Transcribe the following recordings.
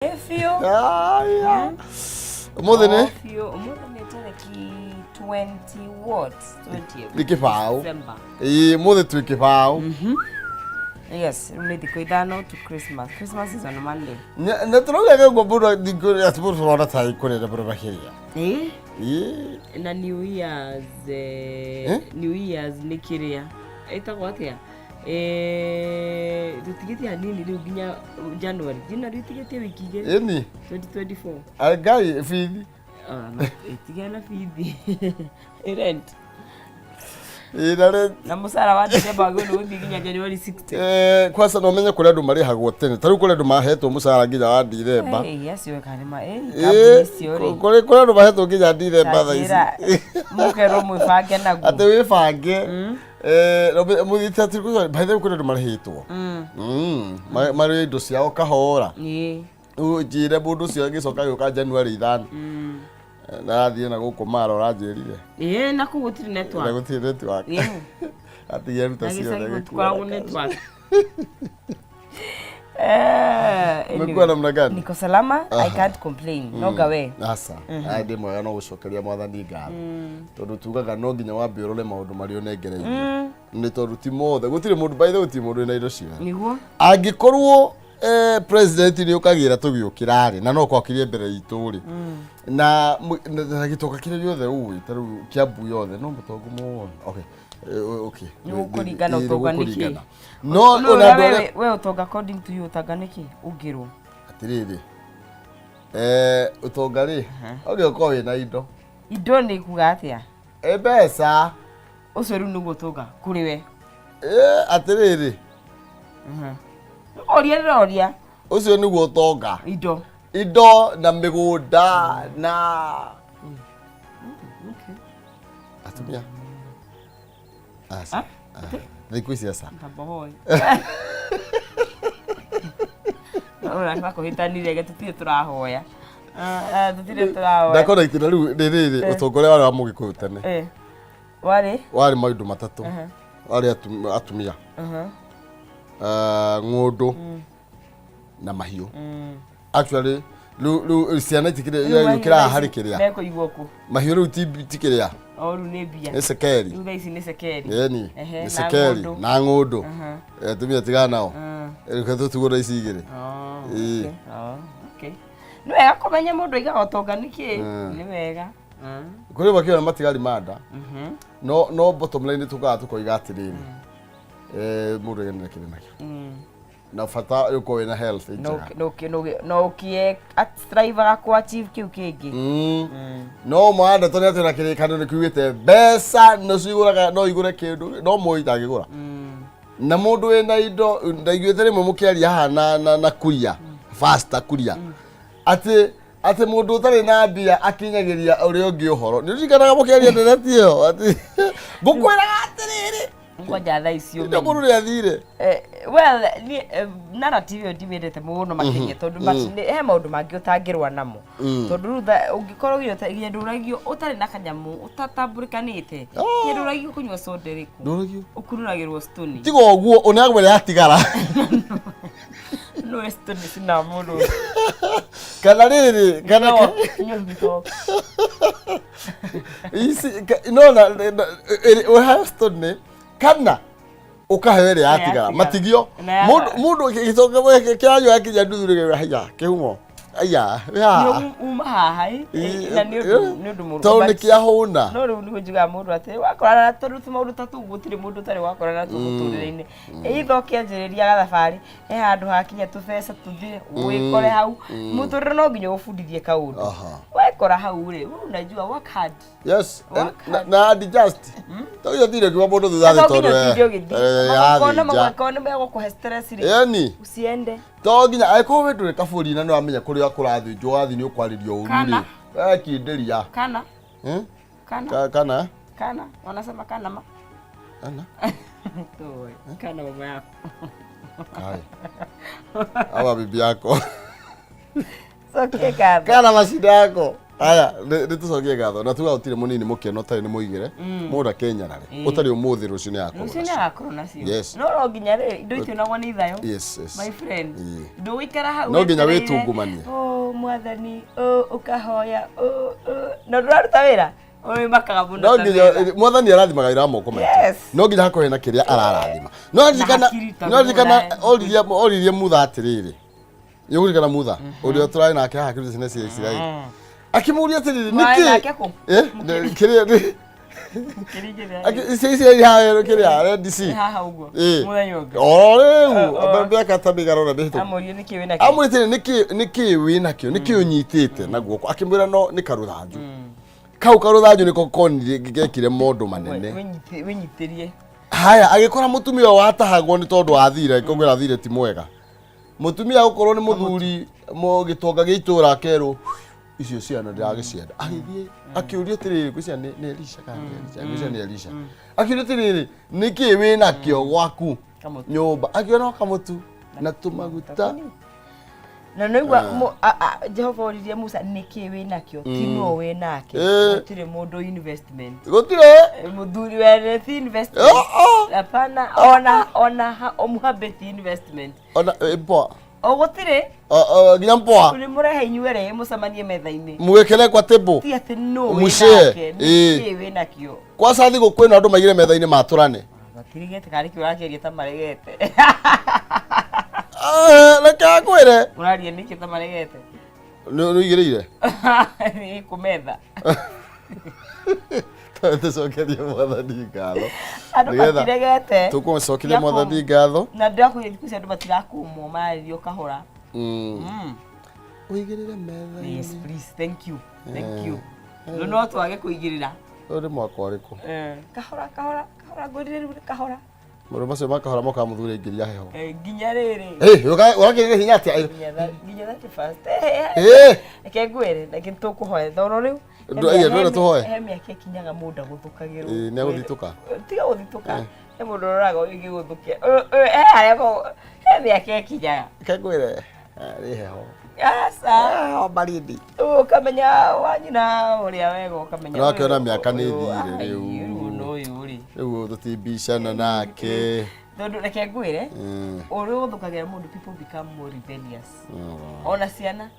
Biũ. Aya. Ũmũthĩ nĩ Biũ. Ũmũthĩ nĩ tarĩki 20 what? 20th. Nĩ kĩbaũ. December. Ĩĩ, ũmũthĩ twĩ kĩbaũ. Yes, rĩu nĩ thikũ 5 to Christmas. Christmas is on Monday. Na tũrauga ũguo mũno thikũ atĩ mũndũ tũrona tarĩ kũrĩra mũno makĩria. Eh? Ĩĩ. Na New Year's Eh? New Year's nĩ kĩrĩa ĩtagwo atĩa? Eh, tũtigĩtie hanini rĩu nginya January. January ĩtigĩtie wiki 2. Ĩni. 2024. Ngai bithi. Ah, ĩtigana na bithi. Rent. Ĩĩ, na rĩ Na mũcara wa December wagĩrĩirwo nĩ gũthiĩ nginya January 60. Kwanza no menye kũrĩ andũ marĩhagwo tene. Ta rĩu kũrĩ andũ mahetwo mũcara nginya wa Dithemba. Hey, acio kana nĩ ma Ĩĩ, kambuni icio rĩ. kũrĩ andũ mahetwo nginya Dithemba thaa ici. Njĩra, mũkerwo mwĩbange naguo. Atĩ wĩbange. Mũthiĩte atĩ by the way kũrĩ andũ marĩhĩtwo. Marĩ indo ciao kahora. Rĩu njĩre mũndũ ũcio agĩcoka agĩũka January 5. Na athiĩ na gũkũ mara ũranjĩrire. Ĩĩ, na kũu gũtirĩ Na network. gũtirĩ network. Atige aruta Na ciothe gĩcagi agĩkuaga gũtikoragwo cash. network. Eh, Umekuwa anyway. namna gani? Niko salama, I can't complain. Noga we. Aca, aya ndĩ mwega no gũcokeria mwathani ngatho tondũ tugaga no nginya wambe ũrore maũndũ marĩa ũnengereirio nĩ tondũ ti mothe gũtirĩ mũndũ by the way gũtirĩ mũndũ wĩna indo ciothe. Nĩguo? Angĩkorwo president nĩ ũkagĩra tũgĩũkĩra rĩ na no kwakirie mbere itũ rĩ na na gĩtoka kĩrĩa gĩothe ũĩ ta rĩu Kiambu yothe no mũtongo mũno, okay. Okay. Nĩ gũkũringana Ĩ, nĩ ũtonga nĩ kĩ? gũkũringana. No No, ona andũ we arĩa we ũtonga according to you ũtonga nĩ kĩ? Ũngĩrwo. Atĩrĩrĩ, ũtonga rĩ ũgĩũkorwo wĩna indo. Indo nĩ kuga atĩa? Ĩ mbeca. Ũcio rĩu nĩguo ũtonga kũrĩ we. Atĩrĩrĩ. Oria ndĩroria. Ũcio nĩguo ũtonga. Indo. Indo na mĩgũnda na atumia. Aca. Ah? Thikũ ici aca. Ndambohoe. Ũra kũhĩtanire tũtirĩ tũrahoya. Ah, ah, tũtirĩ tũrahoya. Ndakona itĩna rĩu nĩ rĩrĩ ũtonga ũrĩa warĩ wa mũgĩkũyũ tene. Warĩ? Warĩ maũndũ matatũ. Warĩ atumia. Ng'ũndũ na mahiũ. Actually rĩu ciana itikĩrĩ kĩraha harĩ kĩrĩa. Mekũigwo kũ? Mahiũ rĩu ti kĩrĩa. O rĩu nĩ mbia. Nĩ cekeri. Rĩu thaa ici nĩ cekeri. Ĩni. Ehe, Nĩ na cekeri ng'ũndũ. na ng'ũndũ. Atumia tigana nao. Reke tũtigwo na ici igĩrĩ. Oh, Ĩĩ. okay. Oh, okay. Nĩ wega kũmenya mũndũ aigaga ũtonga nĩkĩ. Nĩ wega. Kũrĩ makĩona matigari ma nda. No bottom line tukaga tũkoiga atĩrĩrĩ. Mũndũ agenere kĩrĩ nakĩo. Na bata ũkorwo wĩna health njega. No ũkie strivaga kũ achieve kĩu kĩngĩ. No ma ndeto nĩ atĩ na kĩrĩkanĩro nĩ kiugĩte mbeca nĩcio igũraga no igũre kĩndũ no moi itangĩgũra. Na mũndũ wĩna indo ndaiguĩte rĩmwe mũkĩaria haha na kuria faster kuria atĩ mũndũ ũtarĩ na mbia akinyagĩria ũrĩa ũngĩ ũhoro. Nĩ ũririkanaga mũkĩaria ndereti ĩyo atĩ ngũkwĩraga atĩrĩrĩ Kwanja thaa ici ndio ũmenye. mũndũ nĩ athire. Well, niĩ, narrative ĩyo ndimĩendete mũno makĩria tondũ but he maũndũ mangĩ ũtangĩrũa namo tondũ rĩu ũngĩkorwo nginya ndũragio ũtarĩ na kanyamũ ũtatambũrĩkanĩte nginya ndũragio kũnyua soda ĩrĩkũ Ndũragio. ũkunũragĩrwo stoni Tiga ũguo ũneagwo ĩrĩa yatigara. No stoni cina mũndũ Kana rĩrĩ kana No, nyua thito. ici no na ũheo stone kana ũkaheo ĩrĩa yatigara yatigara. matigio Na ya- mũndũ gĩtonga kĩranyua yakinya nduthu rĩ haya kĩhumo aya wĩ haha. Nĩ uma haha ĩ, na nĩ ũndũ mũũru. Tondũ nĩ But- kĩahũna. No rĩu nĩguo njugaga mũndũ atĩ wakorana na tondũ tũmaũndũ ta tũu gũtirĩ mũndũ ũtarĩ wakorana natuo mũtũrĩre-inĩ. Either ũkĩanjĩrĩria gathabarĩ he handũ hakinya tũbeca tũthire wĩkore hau mũtũrĩre no nginya ũbundithie kaũndũ. Wekora hau rĩ, wewe unajua work hard. Yes, Work hard. na adjust. To nginya ũtinde ũkiuga mũndũ thutha thĩ No tondũ nginya ũtinde ũgĩthiĩ. yathĩnja. Magongona megũkũhe stress rĩ. Ĩni. Usiende. To nginya angĩkorwo we ndũrĩ kabũri na nĩwamenya kũrĩa kũrathĩnjwo wathiĩ nĩ ũkwarĩrio ũru rĩ. Kana. We kindĩria. Kana. Eh? Kana. Kana? Kana. Wanasema kana ma. Kana. Toe. Kana mama yako. Kai. Ama bibi yako. Sokie kadha. Kana mashida yako. Aya, nĩ tũcokie ngatho na tuga gũtirĩ mũnini mũkeno ũtarĩ nĩ mũigĩre mũndũ akenyarare ũtarĩ ũmũthĩ rũciũ nĩ agakorwo Rũciũ nĩ nacio. agakorwo nacio. Yes. No no nginya rĩ, indo itionagwo nĩ ithayo. Yes. My friend, Ĩĩ. ndũgũikara hau No nginya wetereire, wĩtungumanie. "Oh, mwathani, oh, ũkahoya, oh, oh." Na ndũraruta wĩra, ũrĩmakaga mũno No ta nginya metha. mwathani arathimaga wĩra wa moko maitũ. Yes. No nginya hakorwo na kĩrĩa ararathima. No ririkana hakiri tondũ no ririkana mũrae. oririe Mutha atĩrĩrĩ. Nĩũkũririkana Mutha ũrĩa tũrarĩ nake haha kĩrĩa ciana cia Isiraeli. Akĩmũria atĩrĩrĩ Mwarĩ nĩkĩ nake kũ? Eh, kĩrĩa nĩ- Kĩringĩrĩra. cia Isiraeli haha kĩrĩa Red Sea. Haha ũguo. Ĩĩ. Mũthenya ũngĩ. O rĩu Oh, oh. mĩaka ta mĩigana ũna mĩhĩtũku. Amũrie nĩkĩ wĩna kĩo. Amwĩrĩte nĩkĩ wĩ nakĩo nĩkĩ ũnyitĩte na guoko akĩmwĩra no nĩ karũthanju kau karũthanju nĩko konire gekire maũndũ manene. Wĩnyitĩrie. Haya agĩkora mũtumia ũyũ watahagwo nĩ tondũ athire kũngwĩra athire ti mwega mũtumia gũkorwo nĩ mũthuri gĩtonga gĩa itũra akerwo icio ciana ndĩragĩcienda agĩthiĩ akĩũria atĩrĩrĩ ngwĩciria nĩ Elisha kana nĩ Elisha ngwĩciria nĩ Elisha akĩũria atĩrĩrĩ nĩkĩ wĩ nakĩo gwaku Kamũtu. nyũmba akiona o kamũtu na tũmaguta. Na nĩigua Jehova oririe Musa nĩkĩ wĩ nakĩo ti no wĩ nake. Eh. Gũtirĩ mũndũ investment. Gũtirĩ. Mũthuri wene ti investment. Oh, oh. Hapana, ona omuhambe ti investment. Ona mpoa. O gũtirĩ. Nginya mpoa. Nĩ mũrehe inyuerĩ mũcemanie metha-inĩ. Mũgĩkere kwa table. Ti atĩ no wĩ Mũshare. nake Ĩĩ. nĩkĩ wĩ nakĩo. Kwa ca thigũkũ ĩno andũ maigire metha-inĩ matũrane. Matirigete karĩ kĩ ũrakĩaria ta maregete. Ah, reke ngwĩre. Ũraria nĩkĩ ta maregete? Nĩ ũigĩrĩire. Nĩ kũmetha. Tũcokerie mwathani ngatho. Andũ Nĩgetha matiregete. tũkũcokeria mwathani ngatho. Na ndĩrakwĩra thikũ ici andũ matirakũmwo mararĩrio kahora. Ũigĩrĩre metha-inĩ. Yes, please. Thank you. Thank you. No no twage kũigĩrĩra. Ũyũ nĩ mwaka ũrĩkũ? Kahora kahora kahora ngwĩrire rĩu nĩ kahora. Maũndũ macio ma kahora mokaga mũthuri aingĩria heho. Nginya rĩrĩ. Ũrakĩrire hinya atĩa? Nginya 31st. Reke ngwĩre, reke tũkũhoya thoro rĩu. Ndwĩra tũhoe. He mĩaka ĩkinyaga mũndũ agũthũkagĩrwo. Ĩĩ, nĩ agũthitũka. Tiga gũthitũka. He mũndũ ũroraga ũyũ ũngĩ gũthũkia. He harĩa he mĩaka ĩkinyaga. Reke ngwĩre, rĩ heho. Aca. Heho baridi. Ũkamenya wanyina ũrĩa wega ũkamenya. No akĩona mĩaka nĩ ũyũ, ĩthire ai, rĩu. Rĩu no ũyũ rĩ. Rĩu tũtimbicana nake. Tondũ reke ngwĩre, ũrĩa ũgũthũkagĩra mũndũ people become more rebellious. Ona ciana.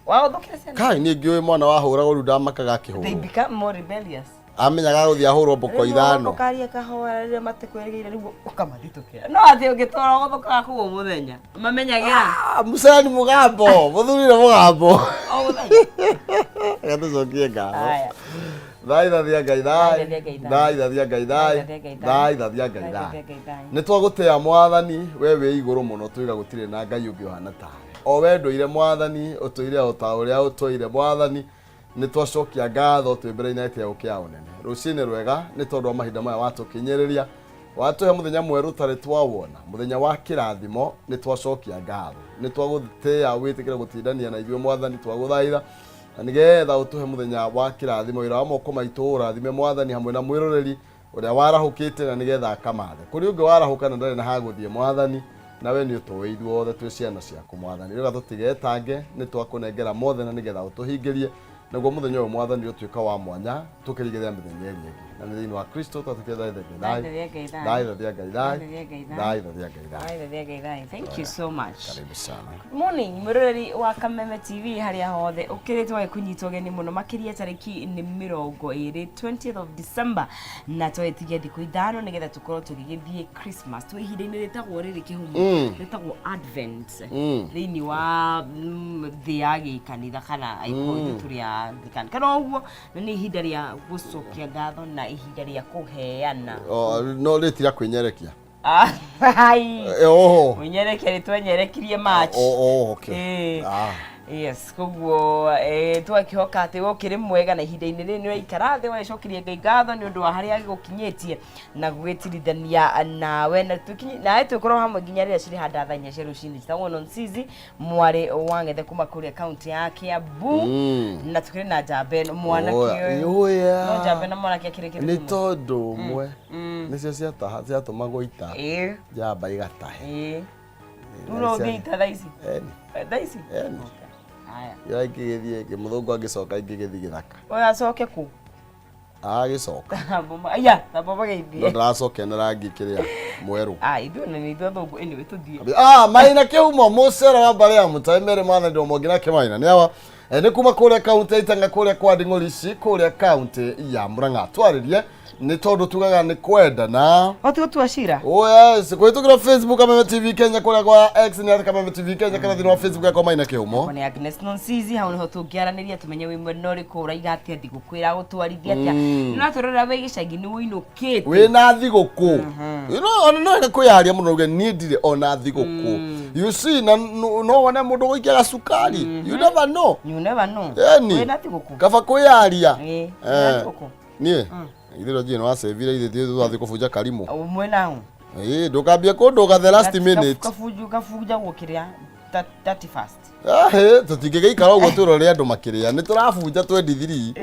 Wagũthũkĩra ciana. Kai niĩ ngĩũĩ mwana wahũragwo rĩu ndamakaga They akĩhũrwo. become more rebellious. Amenyaga gũthiĩ ahũrwo mboko ithano. Ũkaria kahora rĩrĩa matekwĩrĩgĩire rĩu ũkamathitũkĩra. No atĩ ũngĩtwara ũgũthũkaga kũu o mũthenya. Mamenyagĩra. Ah, Mucani mũgambo, mũthuri nĩ mũgambo. O mũthenya. Reke tũcokie ngatho. Haya. Thai thathia Ngai thai. Thai thathia Ngai thai. Thai thathia Ngai thai. Thai thathia Ngai thai. Thai thathia Ngai Thai thai. thathia Ngai thai. Nĩ twagũtĩa mwathani we wĩ igũrũ mũno tuiga gũtirĩ na Ngai ũngĩ ũhana tawe. O we ndũire mwathani ũtũire o ta ũrĩa ũtũire mwathani nĩ twacokia ngatho twĩ mbere-inĩ ya gĩtĩo kĩa ũnene. Rũcinĩ rwega nĩ tondũ wa mahinda maya watũkinyĩrĩria watũhe mũthenya mwerũ ũtarĩ twawona mũthenya wa kĩrathimo nĩ twacokia ngatho nĩ twagũtĩĩa wĩtĩkĩre gũtindania na ithuĩ mwathani twagũthaitha na nĩgetha ũtũhe mũthenya wa kĩrathimo wĩra wa moko maitũ ũrathime mwathani hamwe na mwĩroreri ũrĩa warahũkĩte na nĩgetha akamathe kũrĩ ũngĩ warahũka na ndarĩ na hagũthiĩ mwathani nawe nĩ ũtũĩ ithuothe twĩ ciana ciaku mwathani rĩu tũtigetange nĩ twakũnengera mothe na nĩgetha ũtũhingĩrie naguo mũthenya ũyũ mwathani ũtuĩka wa mwanya tũkĩrigĩrĩria mĩthenya ĩrĩa ĩngĩ na nĩ thĩinĩ wa Kristo twatĩkĩra thai Thai thai thathia Ngai thai. thai thathia Ngai thai Thai thathia Ngai thai. thai thathia Ngai thai. Thai thathia Ngai thai. Thank you so much. Karibu sana. Morning mwĩroreri wa Kameme TV harĩa hothe ũkĩrĩtwo agĩkũnyitwo ũgeni mũno makĩria tarĩki nĩ 20 20th of December na twagĩtigia thikũ 5 nĩgetha tũkorwo tũgĩgĩthiĩ Christmas twĩ ihinda-inĩ rĩtagwo rĩrĩ kĩhumo rĩtagwo Advent thĩinĩ wa thĩ ya gĩkanitha kana angĩkorwo ithuĩ tũrĩ a Anglican kana ũguo na nĩ ihinda rĩa gũcokia ngatho na ihinda rĩa kũheana. O, no rĩtira kwĩnyerekia. Ai. Oho. Mwĩnyerekia nĩ twenyerekirie March. Oh, okay. Ĩĩ. Ah. Yes, koguo twakĩhoka atĩ ũkĩrĩ mwega na ihinda-inĩ rĩrĩ nĩ ũraikara thĩ ũgagĩcokeria Ngai ngatho nĩ ũndũ wa harĩa agĩgũkinyĩtie na gwĩtirithania nawe na nawe twĩkorwo hamwe nginya rĩrĩa cirĩ handa thaa 4 cia rũcinĩ. Njĩtagwo Nonsizi mwarĩ wa Ng'ethe kuma kũrĩa kaunti ya Kiambu na tũkĩrĩ na njamba ĩno mwanake ũyũ. Oya. No njamba ĩno mwanake akĩrĩ kĩndũ Nĩ kĩmwe. tondũ ũmwe nĩcio ciataha ciatũmagwo ita Ĩĩ. njamba igatahe. Ĩĩ. Rĩu no ũthiĩ ita thaa ici? Eni. Thaa ici? Eni. Okay. Haya. Ira ingĩgĩthiĩ ĩngĩ mũthũngũ angĩcoka ingĩgĩthiĩ gĩthaka. Oya acoke kũ? Agĩcoka. Aya, tamba No mageithie. ndaracokia na rangi kĩrĩa mwerũ. Ah, ithuĩ na nĩ ithuĩ athũngũ anyway tũthiĩ. Ah, maina kĩhumo mũcere wa mbarĩ ya mũtai merĩ mwathani ndũmũngĩ nake maina nĩ awa. Nĩ kuma kũrĩa kaunti ya Itang'a kũrĩa kwa Nding'ũri kũrĩa kaunti ya Murang'a twarĩrie nĩ tondũ tugaga nĩ kwendana. Watu tua cira. Oh yes, kũhĩtũkĩra Facebook Kameme TV Kenya kũrĩa kwa X nĩ at Kameme TV Kenya kana thĩinĩ wa Facebook yakwa Maina Kĩhumo. Nĩ Agnes Nonsizi hau niho tũngĩaranĩria tũmenye wĩ mwena ũrĩkũ ũraiga atĩa thigũkũ ĩragũtwarithia atĩa. No tũrora wĩ gĩcagi nĩ ũinũkĩte. Wĩna thigũkũ. You know, ona no wega kwĩyaria mũno uge niĩ ndirĩ ona thigũkũ. You see, na no wone mũndũ gũikia gacukari. You never know. You never know. Ĩni. Wĩna thigũkũ. Kaba kwĩyaria. Ĩĩ. Wĩna thigũkũ. Niĩ ithuĩ njie nĩ wacevire ithuĩ ithuĩ twathiĩ kũbunja karimũ. Mwena hau. Ĩĩ ndũkambie kũndũga the last minute. Kabunju kabunjagwo kĩrĩa 31st. Ahĩ tũtingĩgĩikara ũguo twĩrore andũ makĩrĩa nĩ tũrabunja 23.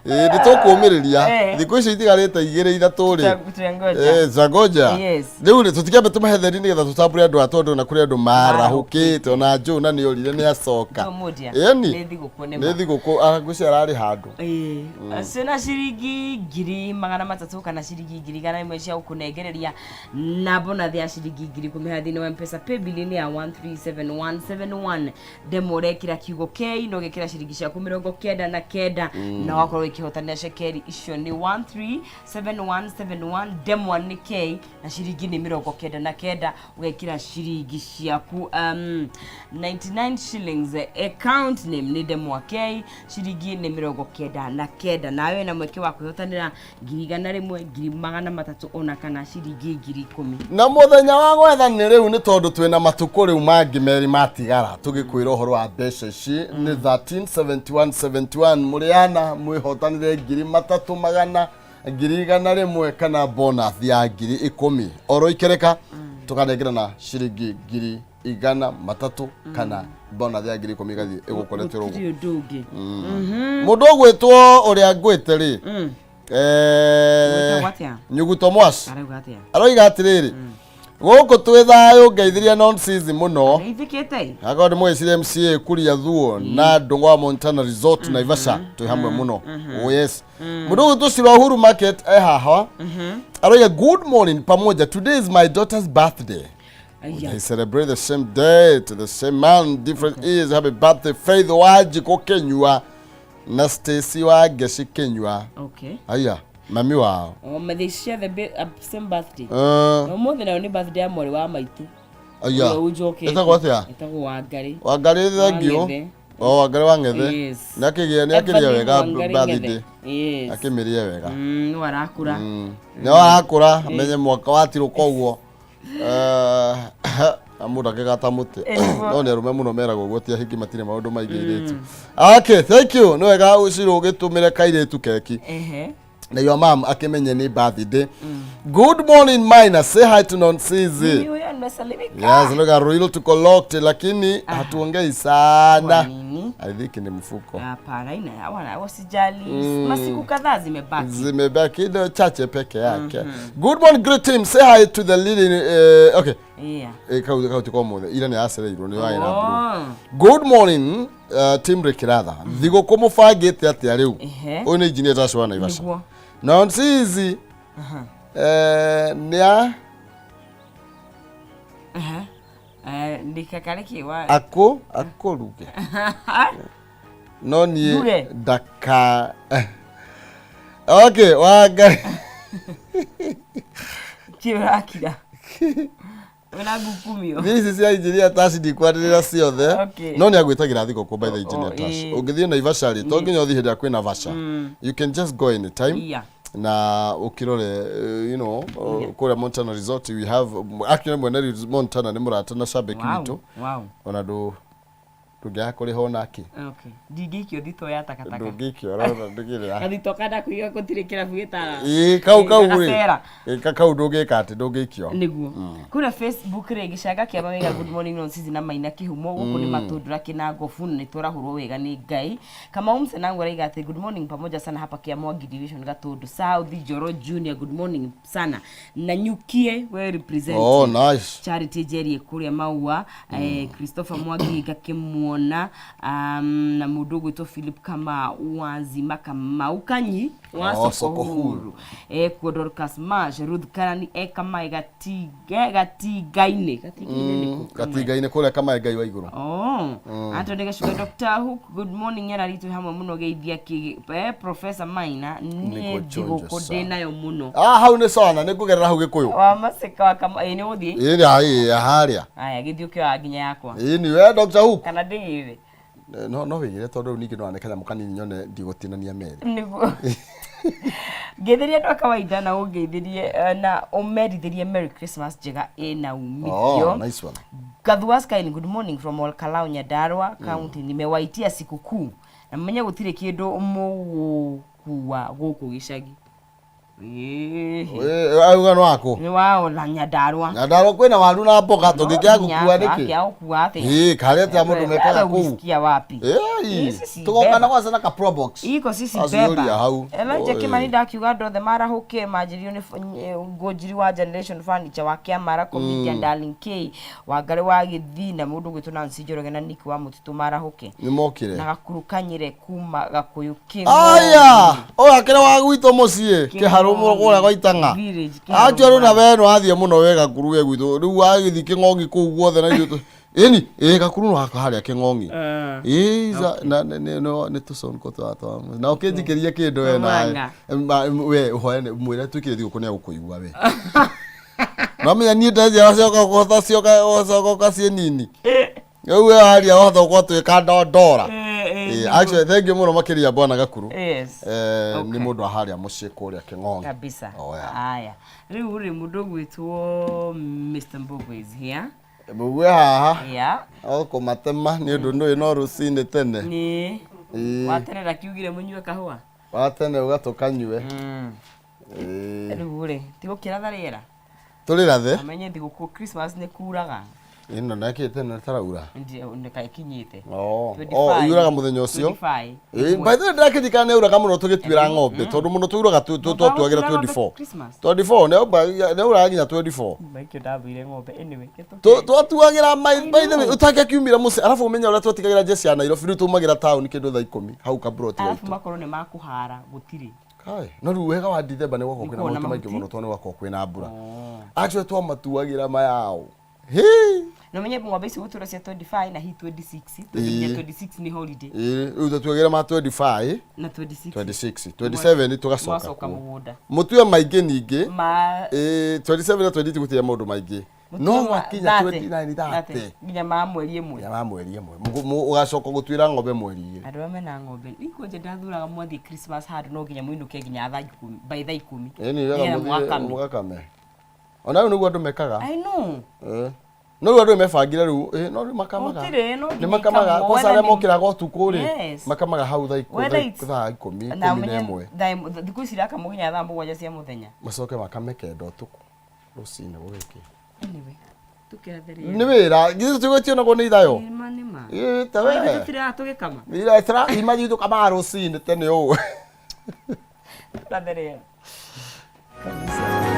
Ĩĩ nĩ tũkũmĩrĩria thikũ icio itigarĩte igĩrĩ ithatũ rĩ. Tutangoja. Zangoja. Yes. Rĩu rĩ tũtikĩambe tũmahetheri nĩgetha tũtambũre andũ aya tondũ na kũrĩ andũ marahũkĩte ona Njũna nĩ orire nĩ acoka. Tũmũndia. Ĩni. Nĩ thigũkũ nĩ ma. Nĩ thigũkũ ngwĩciria ararĩ handũ. Ĩĩ. Ciĩna ciringi 300,000 kana ciringi 100,000 cia gũkũnengereria na bonathi ya ciringi 10,000 harĩa thĩinĩ wa Mpesa paybill-inĩ ya 137171 ndemwa ũrekĩra kiugo K na ũgekĩra ciringi ciaku 99 na wakorwo ũkĩhotanĩra cekeri icio nĩ 137171 ndemwa nĩ K na ciringi nĩ 99 ũgekĩra ciringi ciaku 99 shillings account name nĩ ndemwa K ciringi nĩ 99 nawe wĩna mweke wa kwĩhotanĩra 100,000 300,000 ona kana ciringi 10,000. Na mũthenya wa gwetha nĩ rĩu nĩ tondũ twĩna matukũ rĩu mangĩ merĩ matigara tũgĩkwĩra ũhoro wa mbeca ici nĩ 137171 mũrĩana mwĩhotanĩre 300,000 100,000 kana bonus ya 10,000 oro ikereka tũkanengerana ciringi 300,000 kana bonus ya 10,000 ĩgathiĩ ĩgũkorete ũguo. Gũtirĩ ũndũ ũngĩ. Mũndũ ũgwĩtwo ũrĩa ngwĩte rĩ Ũgwĩtagwo atĩa? Nyuguto Mwas Arauga atĩa? Aroiga atĩrĩrĩ gũkũ twĩ thayũ ngeithiria nonsense mũno. Geithĩkĩte. Akorwo nĩ mũgĩcire MCA Kuria Thuo na Ndũng'wa wa Montana Resort Naivasha twĩ hamwe mũno. Oh yes. Mũndũ ũgwĩtwo Shiro Uhuru Market e haha aroiga good morning pamoja, today is my daughter's birthday. Aya. They celebrate the same day to the same man, different years. Happy birthday, Faith Wanjikũ Kĩnyua na Stacy wa Ngeci Kĩnyua. Okay. Aya, mami wao. Oh, they share the same birthday. Eh, Na ũmũthĩ nayo nĩ birthday ya mwarĩ wa maitũ. Aya. Ũrĩa ũnjokete. Ĩtagwo atĩa? Ĩtagwo Wangarĩ. Wangarĩ thank you. Wang'ethe. O Wangarĩ wa Ng'ethe. Yes. Nĩ akĩgĩa nĩ akĩrĩa Evelyn wega Wangarĩ birthday. Ng'ethe. Yes. Akĩmĩrĩe wega. No arakũra. Nĩ arakũra amenye mwaka watirũka ũguo. Na mũndũ akĩgata mũtĩ. Nĩguo. No nĩ arũme mũno meragwo ũguo ti ahiki matirĩ maũndũ maingĩ airĩtu. Okay, thank you. Nĩ wega ũcirũ ũgĩtũmĩre kairĩtu keki. Ehe. Na your mom akĩmenye nĩ birthday. Good morning Maina, say hi to Nonsizi. Mimi huyo nimesalimika. Yes, look at real tuko locked lakini hatuongei sana. Kwa nini? I think ni mfuko. Hapana, ina hawana wasijali. Masiku kadhaa zimebaki. Zimebaki ndo chache peke yake. Good morning great team. Say hi to the leading okay. Yeah. Kau kau tiko mothe ira nĩ yacereirwo nĩ waĩ na blue. Oh. Good morning team Rikiratha. Thigũkũ mũbangĩte atĩa rĩu? Ehe. Ũyũ nĩ engineer Joshua Naivasha. Nĩguo. Nonsizi nĩ a Aha. Nikakariki wa akũ akũruge no niĩ Nduge. ndaka okay Wangarĩ Kiurakira. Wena ngukumio. Ici cia engineer Tash ndikwarĩrĩra ciothe. Okay. No nĩ agwĩtagĩra thigũkũ by the engineer Oh, Tash. ĩĩ. Ũngĩthiĩ Naivasha rĩ to nginya ũthiĩ hĩndĩ ĩrĩa kwĩna vaca. You can just go anytime. Yeah. Na ũkĩrore kũrĩa Montana Resort we have actually mwene Montana nĩ mũrata na shabiki witũ. Wow. Ona ndũ ndũngĩaga kũrĩha onake. Okay. Ndingĩikio thito ya takataka. Ndũngĩikio ona ndũngĩrĩha. Gathito kada kuiga gũtirĩ kĩrabu gĩtara. Ĩĩ kau kau rĩ. Gacera. Ĩ kau ndũngĩka atĩ ndũngĩikio. Nĩguo kũrĩa Facebook rĩ gĩcanga kĩa mawega good morning Nonsizi na Maina Kĩhumo gũkũ nĩ matũndũra kĩnangobu na nĩ twarahũrwo wega nĩ Ngai. Kamau Msenangu araiga atĩ good morning pamoja sana hapa Kiamwangi division Gatundu South Njoro Junior good morning sana na Nyukie we represent. Oh nice. Charity Njeri kũrĩa Maua, Christopher Mwangi Ngakĩmuona. kũmuona na mũndũ ũgwĩtwo Philip Kamau wa Nzima Kamau Kanyi wa Oh, Soko Soko Huru. Huru ekuo Dorcas Marsh Ruth Karani ekamae gatinga-inĩ gatinga-inĩ nĩkũ Kamae? Gatinga-inĩ kũrĩa Kamae Ngai wa igũrũ. Oh. Anthony Gacuga Dr. Hook, good morning yara ritũ hamwe mũno geithia kĩ Professor Maina niĩ Nĩguo chonjo thigũkũ sana. ndĩ nayo mũno Ah, hau nĩ sana nĩ ngũgerera hau gĩkũyũ. Wa Masika wa kama ĩ nĩ ũthiĩ. Ĩĩ nĩ harĩa. Aya gĩthiĩ ũkĩoya nginya yakwa. Ĩĩ ni we Dr. Hook. Kana ndĩgĩre. No no wĩgĩre tondũ rĩu ningĩ no ane kanyamũ kanini nyone ndigũtinania merĩ. Nĩguo. Ngeithĩria andũ a kawaida na ũngeithĩrie na ũmerithĩrie Merry Christmas njega ĩna umithio. Oh, nice one. Gathua Sky, good morning from Olkalau Nyandarua County. Nimewaitia sikukuu na mmenye gũtirĩ kĩndũ mũgũkua gũkũ gĩcagi. Ĩĩ. Auga nĩ waku. Nĩ wao na Nyandarua. Nyandarua kwĩna waru na mboga tũngĩkĩaga gũkua nĩkĩ? Akĩaga gũkua atĩa? Ĩĩ karĩa atĩa mũndũ mekaga kũu. Ulisikia wapi? Ĩĩ. Ici si Tũgoka beba. na gwaca na ka pro box. Iko sisi Aciũria beba. hau. Elijah Oi. Kimani ndakiuga andũ othe marahũke manjĩrio nĩ Ngũnjiri wa Generation Furniture wa Kĩamara comedian Darling K Wangarĩ wa Gĩthii na mũndũ ũgwĩtwo Nancy Njoroge na Nick wa Mũtitũ marahũke Nĩ mokire. na gakuru kanyire kuma Gakũyũ Kĩng'ong'i Aya, ũyũ akĩrĩ wa gwitũ mũciĩ kĩharũ kũrĩa gwa Itang'a. Village, Kĩharũ Actually na we no athiĩ mũno we gakuru we gwitũ. Rĩu wagĩthiĩ kĩng'ong'i kũu guothe na ithuĩ ĩni ĩ gakuru no haka harĩa kĩng'ong'i. Ĩ na nĩ tũconko twa twa na ũkĩnjikĩria kĩndũ we nawe. Tũmanga. We ũhoe mwĩre twĩkĩre thigũkũ nĩ agũkũigua we. Nomenya niĩ ndenjera coka ũkota cioka ũcoka ũkaciĩ nini. Rĩu we waria wahota gũkorwo twĩka ndondora. Ĩ, actually thank you mũno makĩria bwana Gakuru. Yes. Nĩ Okay. mũndũ wa harĩa mũciĩ kũrĩa Kĩng'ong'i. Kabisa. Oh, yeah. Aya. Rĩu rĩ mũndũ ũgwĩtwo Mr. Mbogo is here. Mũgue haha. Yeah. O kũmatema nĩ ũndũ ndũĩ no rũcinĩ tene. Nĩ. Ĩ, Watene ndakiugire mũnyue kahũa. wa tene uga tũkanyue. Ĩ, Rĩu rĩ tigũkĩratha rĩera. Tũrĩ rathe. Amenye thigũkũ Christmas nĩ kuraga. Ĩno nakĩ tene taraura. Ndĩkaĩkinyĩte. Oh, oh, yuraga mũthenya ũcio. 25. Ĩ, by the way ndĩrakĩririkana nĩ yauraga mũno tũgĩtuĩra ng'ombe tondũ mũno twauraga twatuagĩra 24. Christmas. 24 nĩ yauraga nginya 24. Maikio ndathũire ng'ombe anyway. Twatuagĩra by the way ũtangĩakiumire mũciĩ arabu ũmenye ũrĩa twatigagĩra jeshi ya Nairobi rĩu tumagĩra taũni kĩndũ thaa ikũmi hau kaburoti Arabu gaitũ. makorwo nĩ makũhara gũtirĩ. Kai, no rĩu wega wa Dithemba nĩ gwakorwo kwĩna Nĩkuona mahuti maingĩ mahuti. mũno tondũ nĩ gwakorwo kwĩna mbura. Actually twamatuagĩra mayao. Hĩ! Na ũmenye ng'ombe ici gũtũra cia 25 na hi 26. Tũthiĩ 26 nĩ holiday. Ĩ, rĩu twatuagĩra ma 25, Na 26. 26, 27 tũgacoka Mwacoka kuo. mũgũnda. Mũtue maingĩ ningĩ. Ma Ĩ, 27 na 28 gũtirĩ maũndũ maingĩ. No gwakinya 29 30. nginya ma mweri ĩmwe. Ya ma mweri ĩmwe. Ũgacoka gũtuĩra ng'ombe mweri igĩrĩ. Andũ arĩa mena ng'ombe ikwanja ndathuraga mwathiĩ Christmas handũ no nginya mũinũke nginya thaa ikũmi by thaa ikũmi. Ĩ, nĩ wega Nĩgetha mũthiĩ mũgakame. mũgakame. Ona rĩu nĩguo andũ mekaga. I know. Eh. No rĩu andũ mebangire rĩu ĩ, no rĩu makamaga. Gũtirĩ, no Nĩ nginya makamaga ikamwo, kwanza arĩa whether nĩ- mokĩraga ũtukũ rĩ Yes. makamaga hau thaa Whether it's- thaa ikũmi Na ikũmi na ũmenye ĩmwe thikũ ici irakamwo nginya thaa mũgwanja cia mũthenya. macoke makame kenda ũtukũ rũcinĩ gũgĩkĩa. Anyway, tũkĩrathe rĩera. Nĩ wĩra githĩ tũgĩtionagwo nĩ ithayo. Nĩ ma nĩ ma. Ĩ, ta Ithuĩ we. tũtiraga tũgĩkama. Ira tara imagine tũkamaga rũcinĩ tene ũũ. Tũrathe rĩera. Kabisa.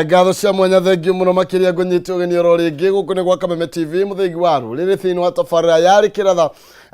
Aya, ngatho cia mwanya, thengiũ mũno makĩria. Ngũnyite ũgeni oro rĩngĩ gũkũ nĩ gwa Kameme TV, mũthĩgi wa rũrĩrĩ thĩinĩ wa tabarĩra yarĩ kĩratha,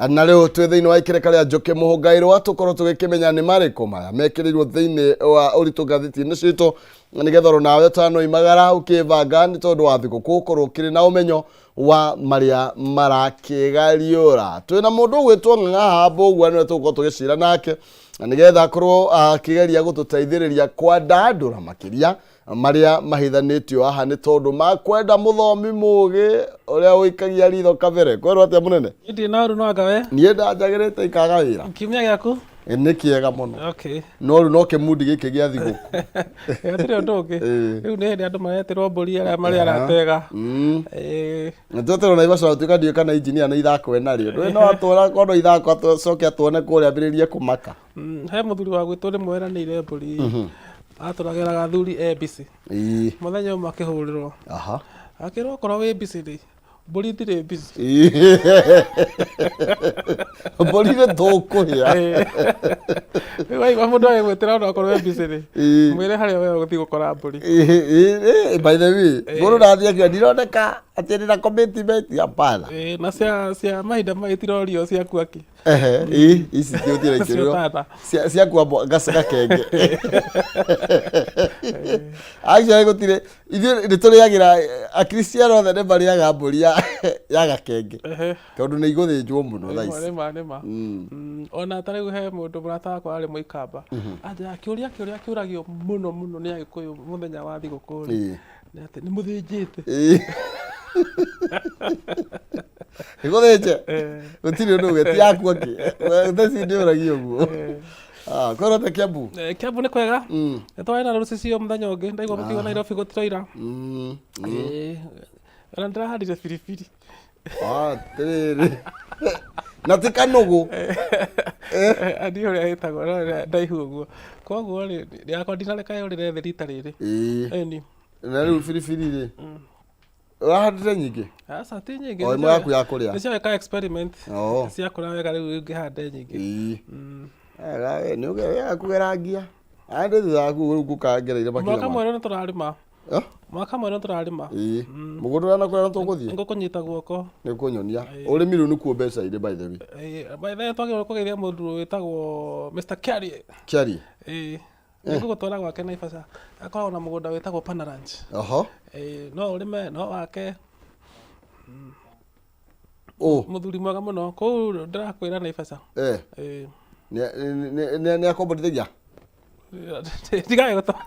na rĩu twĩ thĩinĩ wa ikereka rĩa njũkĩ mũhũngairwa, tũkorwo tũgĩkĩmenya nĩ marĩkũ maya mekĩrĩirwo thĩinĩ wa ũritũ ngathĩti-inĩ citũ, nĩgetha oro nawe ũtanoimagara ũkĩbanga nĩ tondũ wa thigũkũ ũkorwo ũkĩrĩ na ũmenyo wa marĩa marakĩgariũra. Twĩna mũndũ ũgwĩtwo Ng'ang'a haha Mbũgua, nĩwe tũgũkorwo tũgĩcira nake na nĩgetha akorwo akĩgeria gũtũteithĩrĩria kwandandũra makĩria marĩa mahithanĩtio haha, nĩ tondũ makwenda mũthomi mũgĩ ũrĩa ũikagia ritho kabere. Kwerwo atĩa, mũnene? Ndirĩ na ũru, no anga we? Niĩ ndanjagĩrĩte ikaga wĩra. Kiumia gĩaku? Nĩ kĩega mũno. No rĩu no kĩmundi gĩkĩ gĩa thigũkũ. Gũtirĩ ũndũ ũngĩ. Rĩu nĩ hĩndĩ andũ maretĩrwo mbũri, arĩa marĩ aratega. Tweterwo Naivasha, gũtuĩka ndiũĩ kana injinia nĩ ithako enarĩo, ndũĩ no atwara kono ithako acoke atuone kũrĩa ambĩrĩrie kũmaka. He mũthuri wa gwitũ rĩmwe eranĩire mbũri, atũragĩraga athuri e busy. Mũthenya ũmwe akĩhũrĩrwo, akĩrwo okorwo wĩ busy rĩ, mbũri itirĩ busy. Mbũri nĩ tũkũrĩa. Rĩu waigua mũndũ agĩgwĩtĩra ona okorwo e busy rĩ, mwĩre harĩa we ũgũthiĩ gũkora mbũri. By the way, mũndũ ndathiĩ akiuga ndironeka atĩ ndĩ na commitment, hapana. Na cia mahinda maya itirorio ciaku akĩ. Ehe, ĩ, ici ti ũtira ikĩrĩo. Tata. Ciakua gakenge. Actually gũtirĩ, ithuĩ nĩ tũrĩagĩra, akristiano othe nĩ marĩaga mbũri ya gakenge tondũ nĩ igũthĩnjwo mũno thaa Nĩma, ici. Nĩma nĩma. Ona ta rĩu he mũndũ mũrata wakwa arĩ mũikamba, anjĩra kĩũria kĩũragio mũno mũno nĩ agĩkũyũ mũthenya wa thigũkũ rĩ, nĩ atĩ nĩ mũthĩnjĩte? Ĩ. Ĩgũthĩnje? Gũtirĩ ũndũ ũngĩ, ti yaku akĩ. Theci ndĩũragia ũguo. Ah, kwĩrwo te Kiambu? Kiambu nĩ kwega. Nĩ twarĩ na rũcicio mũthenya ũngĩ, ndaigua mũkiuga Nairobi gũtiroira. Ona ndĩrahandire biribiri. Ah, atĩrĩrĩ. Na ti kanũgũ. Ndiũĩ ũrĩa ĩtagwo, no nĩ ndaihu ũguo. Koguo rĩ, yakwa ndinareka yũrĩre thĩ rita rĩrĩ. Ĩni. Na rĩu biribiri rĩ, ũrahandĩte nyingĩ? Aca, ti nyingĩ. O ĩmwe yaku ya kũrĩa? Nĩ ciaweka experiment. Ciakũra wega, rĩu ngĩhande nyingĩ. Wega we, nĩ wega kũgerangia. Andũ thutha waku rĩu ngũkangereire makinya. Mwaka mwerũ nĩ tũrarĩma. Mwaka mwerũ nĩ tũrarĩma. Ĩĩ. Mũgũnda ũrĩa nakũrĩa no tũgũthiĩ? Ngũkũnyita guoko. Nĩ ũkũnyonia. Ũrĩmi rĩu nĩkuo mbeca irĩ, by the way. By the way, twagĩrĩirwo kũgeithia mũndũ wĩtagwo Mr. Kiarie. Kiarie? Ĩĩ. Nĩngũgũtwara gwake Naivasha. Akoragwo na mũgũnda wĩtagwo Pana Ranch. Ĩĩ, no ũrĩme, no wake. Ũ. Mũthuri mwega mũno. Kũu ndĩrakwĩra Naivasha. Ĩĩ. Nĩ akomborithagia? Tigae gũtwara.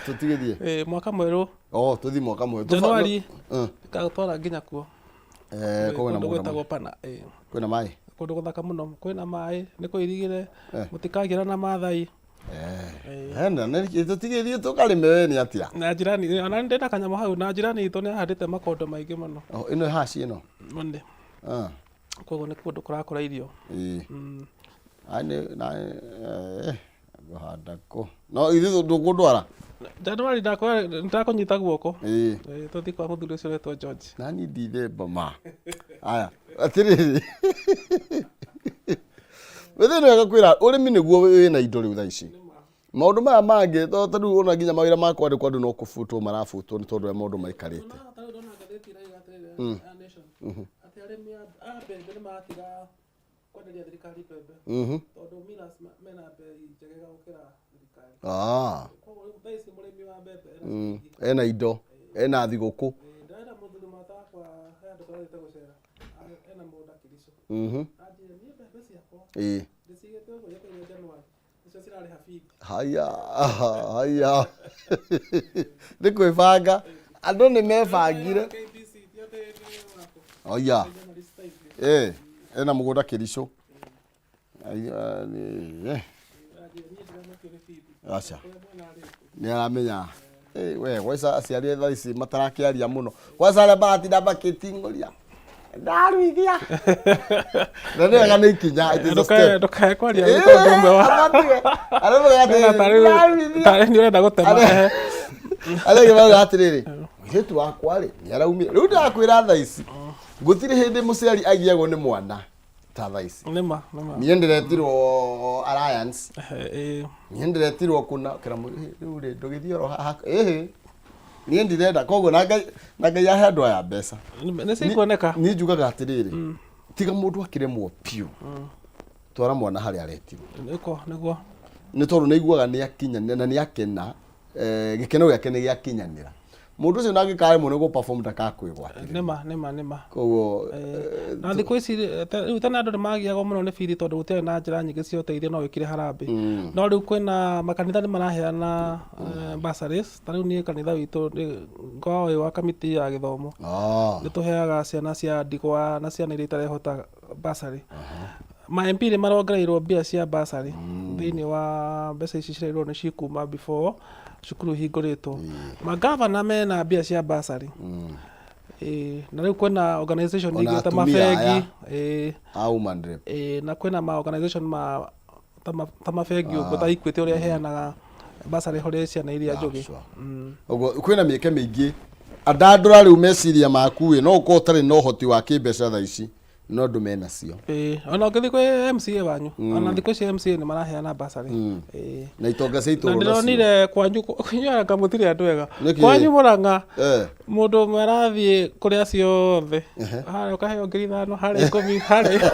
Tũtigĩthiĩ? Ĩĩ, mwaka mwerũ. Oh, tũthiĩ mwaka mwerũ. January. Ngagũtwara nginya kuo. Kũu kwĩna Kũndũ mũgũnda gwĩtagwo Pana. Ĩĩ. Kwĩna maĩ? Kũndũ gũthaka mũno. Kwĩna maĩ, nĩ kũirigĩre, mũtikagĩra na Maathai. Hena, tũtigĩthiĩ tũkarĩme, we nĩ atĩa? Na njirani, ona ndĩ na kanyamũ hau, na njirani itũ nĩ ahandĩte makondo maingĩ mũno. Oh, ĩno haci ĩno? Nĩ. Koguo nĩ kũndũ kũrakũra irio. Ĩĩ. Ai nĩ na ngũhanda kũ? No ithuĩ ndũkũndwara? January ndakũnyita guoko. Ĩĩ. Ĩĩ, tũthiĩ kwa mũthuri ũcio ũretwo George. Nani ndithemba ma. Aya, atĩrĩrĩ. Wĩthĩ nĩ wega kwĩra ũrĩmi nĩguo wĩna indo rĩu thaa ici. Maũndũ maya mangĩ to ta rĩu ona nginya mawĩra ma kwandĩkwo andũ no kũbutwo marabutwo nĩ tondũ ũrĩa maũndũ maikarĩte. Ta rĩu ndona ngathĩti ĩrauga atĩrĩrĩ, ya Nation, atĩ arĩmi a mbembe nĩ maratiga kwenderia thirikari mbembe tondũ millers mena mbei njegega gũkĩra thirikari. Koguo rĩu thaa ici mũrĩmi wa mbembe ena ciringi. Ena indo, ena thigũkũ. Ndĩrera mũthuri mũrata wakwa he handũ tũrathiĩte gũcera, ena mũgũnda Kericho. Anjĩra niĩ mbembe ciakwa ndĩcigĩte ũguo njetereire January, nĩcio cirarĩha bithi. Haya, haya. Nĩ kwĩbanga. Andũ nĩ mebangire. KBC ti atĩ nĩ wakũ. Oya. January citaingĩ. Ena mũgũnda Kericho. Anjĩra niĩ ndiramakio nĩ bithi. Aca. Kũrĩa mwana arĩ. Nĩ aramenya. We gwaca aciari thaa ici matarakĩaria mũno, gwaca arĩa maratinda makĩting'ũria ndaruithia, na nĩ wega, nĩ ikinya, it is a step. Ndũkae kwaria nĩ tondũ ũmwe wa Amatiwe. Arĩa maugaga atĩrĩrĩ, tarĩ ndaruithia. tarĩ nĩ ũrenda gũtema. Arĩa angĩ maugaga atĩrĩrĩ, mũirĩtu wakwa rĩ nĩ araumire. Rĩu ndakwĩra thaa ici gũtirĩ hĩndĩ mũciari agiagwo nĩ mwana ta thaa ici. Nĩma nĩma. Niĩ ndĩretirwo Alliance. Niĩ ndĩretirwo kũna kĩra rĩu rĩ ndũgĩthiĩ oro haha ĩhĩ. Niĩ ndirenda koguo na Ngai na Ngai ahe andũ aya mbeca. Nĩ cikuoneka. Niĩ njugaga atĩrĩrĩ, tiga mũndũ akĩremwo biũ, twara mwana harĩa aretirwo. Nĩko nĩguo. Nĩ tondũ nĩ aiguaga nĩ akinyanĩra na nĩ akena, gĩkeno gĩake nĩ gĩakinyanĩra. Mũndũ ũcio nangĩkaremwo nĩ gũ-perform ndakakwĩgwatĩrĩria. Nĩma nĩma nĩma. Koguo Na thikũ ici rĩu tene andũ nĩ magiagwo mũno nĩ bithi tondũ gũtiarĩ na njĩra nyingĩ cia ũteithio no wĩkire harambĩ. No rĩu kwĩna makanitha nĩ maraheana bursaries. Ta rĩu niĩ kanitha witũ ngoragwo wĩ wa kamĩtĩ ya gĩthomo. Nĩ tũheaga ciana cia ndigwa na ciana iria itarehota bursary. Ma MP nĩ marongereirwo mbia cia bursary thĩinĩ wa mbeca ici cirerirwo nĩ cikuma before cukuru ihingũrĩtwo. Magavana mena mbia cia bursary. Ĩĩ, na rĩu kwĩna organization Ona nyingĩ ta atumia mabengi aya. ĩĩ, A woman rep. Ĩĩ, na kwĩna ma organization ma ta mabengi ũguo ta Equity ũrĩa ĩheanaga bursary harĩ ciana iria njũgĩ. Sure. Ũguo kwĩna mĩeke mĩingĩ andandũra rĩu meciria maku ĩ no ũkorwo ũtarĩ na ũhoti wa kĩmbeca thaa ici no andũ menacio. Ĩĩ, ona ũngĩthiĩ kwĩ MCA wanyu, ona thikũ ici MCA nĩ maraheana bursary. Ĩĩ. Na itonga cia Na itũũra nacio. ndĩronire kwanyu kwanyu anga mũtirĩ andũ ega. Nĩkĩ? Kwanyu Mũrang'a mũndũ ũmwe arathiĩ kũrĩ acio othe harĩa ũkaheo 5,000, harĩa 10, harĩa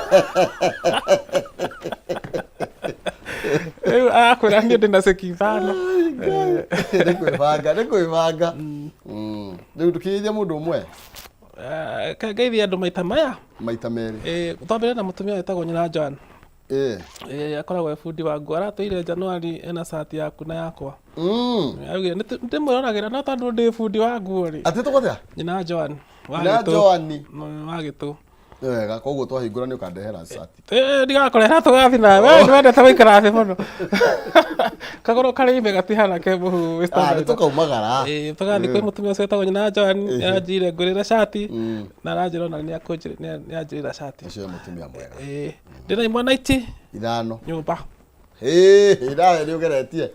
rĩu arakwĩra niĩ ndĩna ceki 5. Nĩ kwĩbanga nĩ kwĩbanga. Rĩu ndũkĩgeithia mũndũ ũmwe. Reke ngeithie andũ maita maya. Maita merĩ. Twambĩrĩrie na mũtumia wĩtagwo nyina Joan. Akoragwo e bundi wa nguo. Aratũire Januari ena cati yaku na yakwa. Augire ndĩmwĩroragĩra no tondũ ndĩ bundi wa nguo rĩ. Atĩ tũgũthĩa? Nyina Joan. Wa Nyina Gĩtũ. Joan. Wa Gĩtũ. Nĩ wega, koguo twahingũra nĩ ũkandehera cati. Ndigakũrehera tũgathi nawe. We ndwendete gũikara thĩ mũno. Kagũrũ karĩ ime gatihana ke mũhu wĩ Ah, nĩ standard. tũkaumagara. Tũgathiĩ kwĩ mũtumia ũcio wĩtagwo nyina Joan, nĩaranjĩrire ngũrĩre cati, na aranjĩra ona nĩanjĩrĩra cati. Ũcio nĩ mũtumia mwega. Ndĩna imwana ici Ithano. nyũmba. Ĩĩ, nawe nĩ ũgeretie.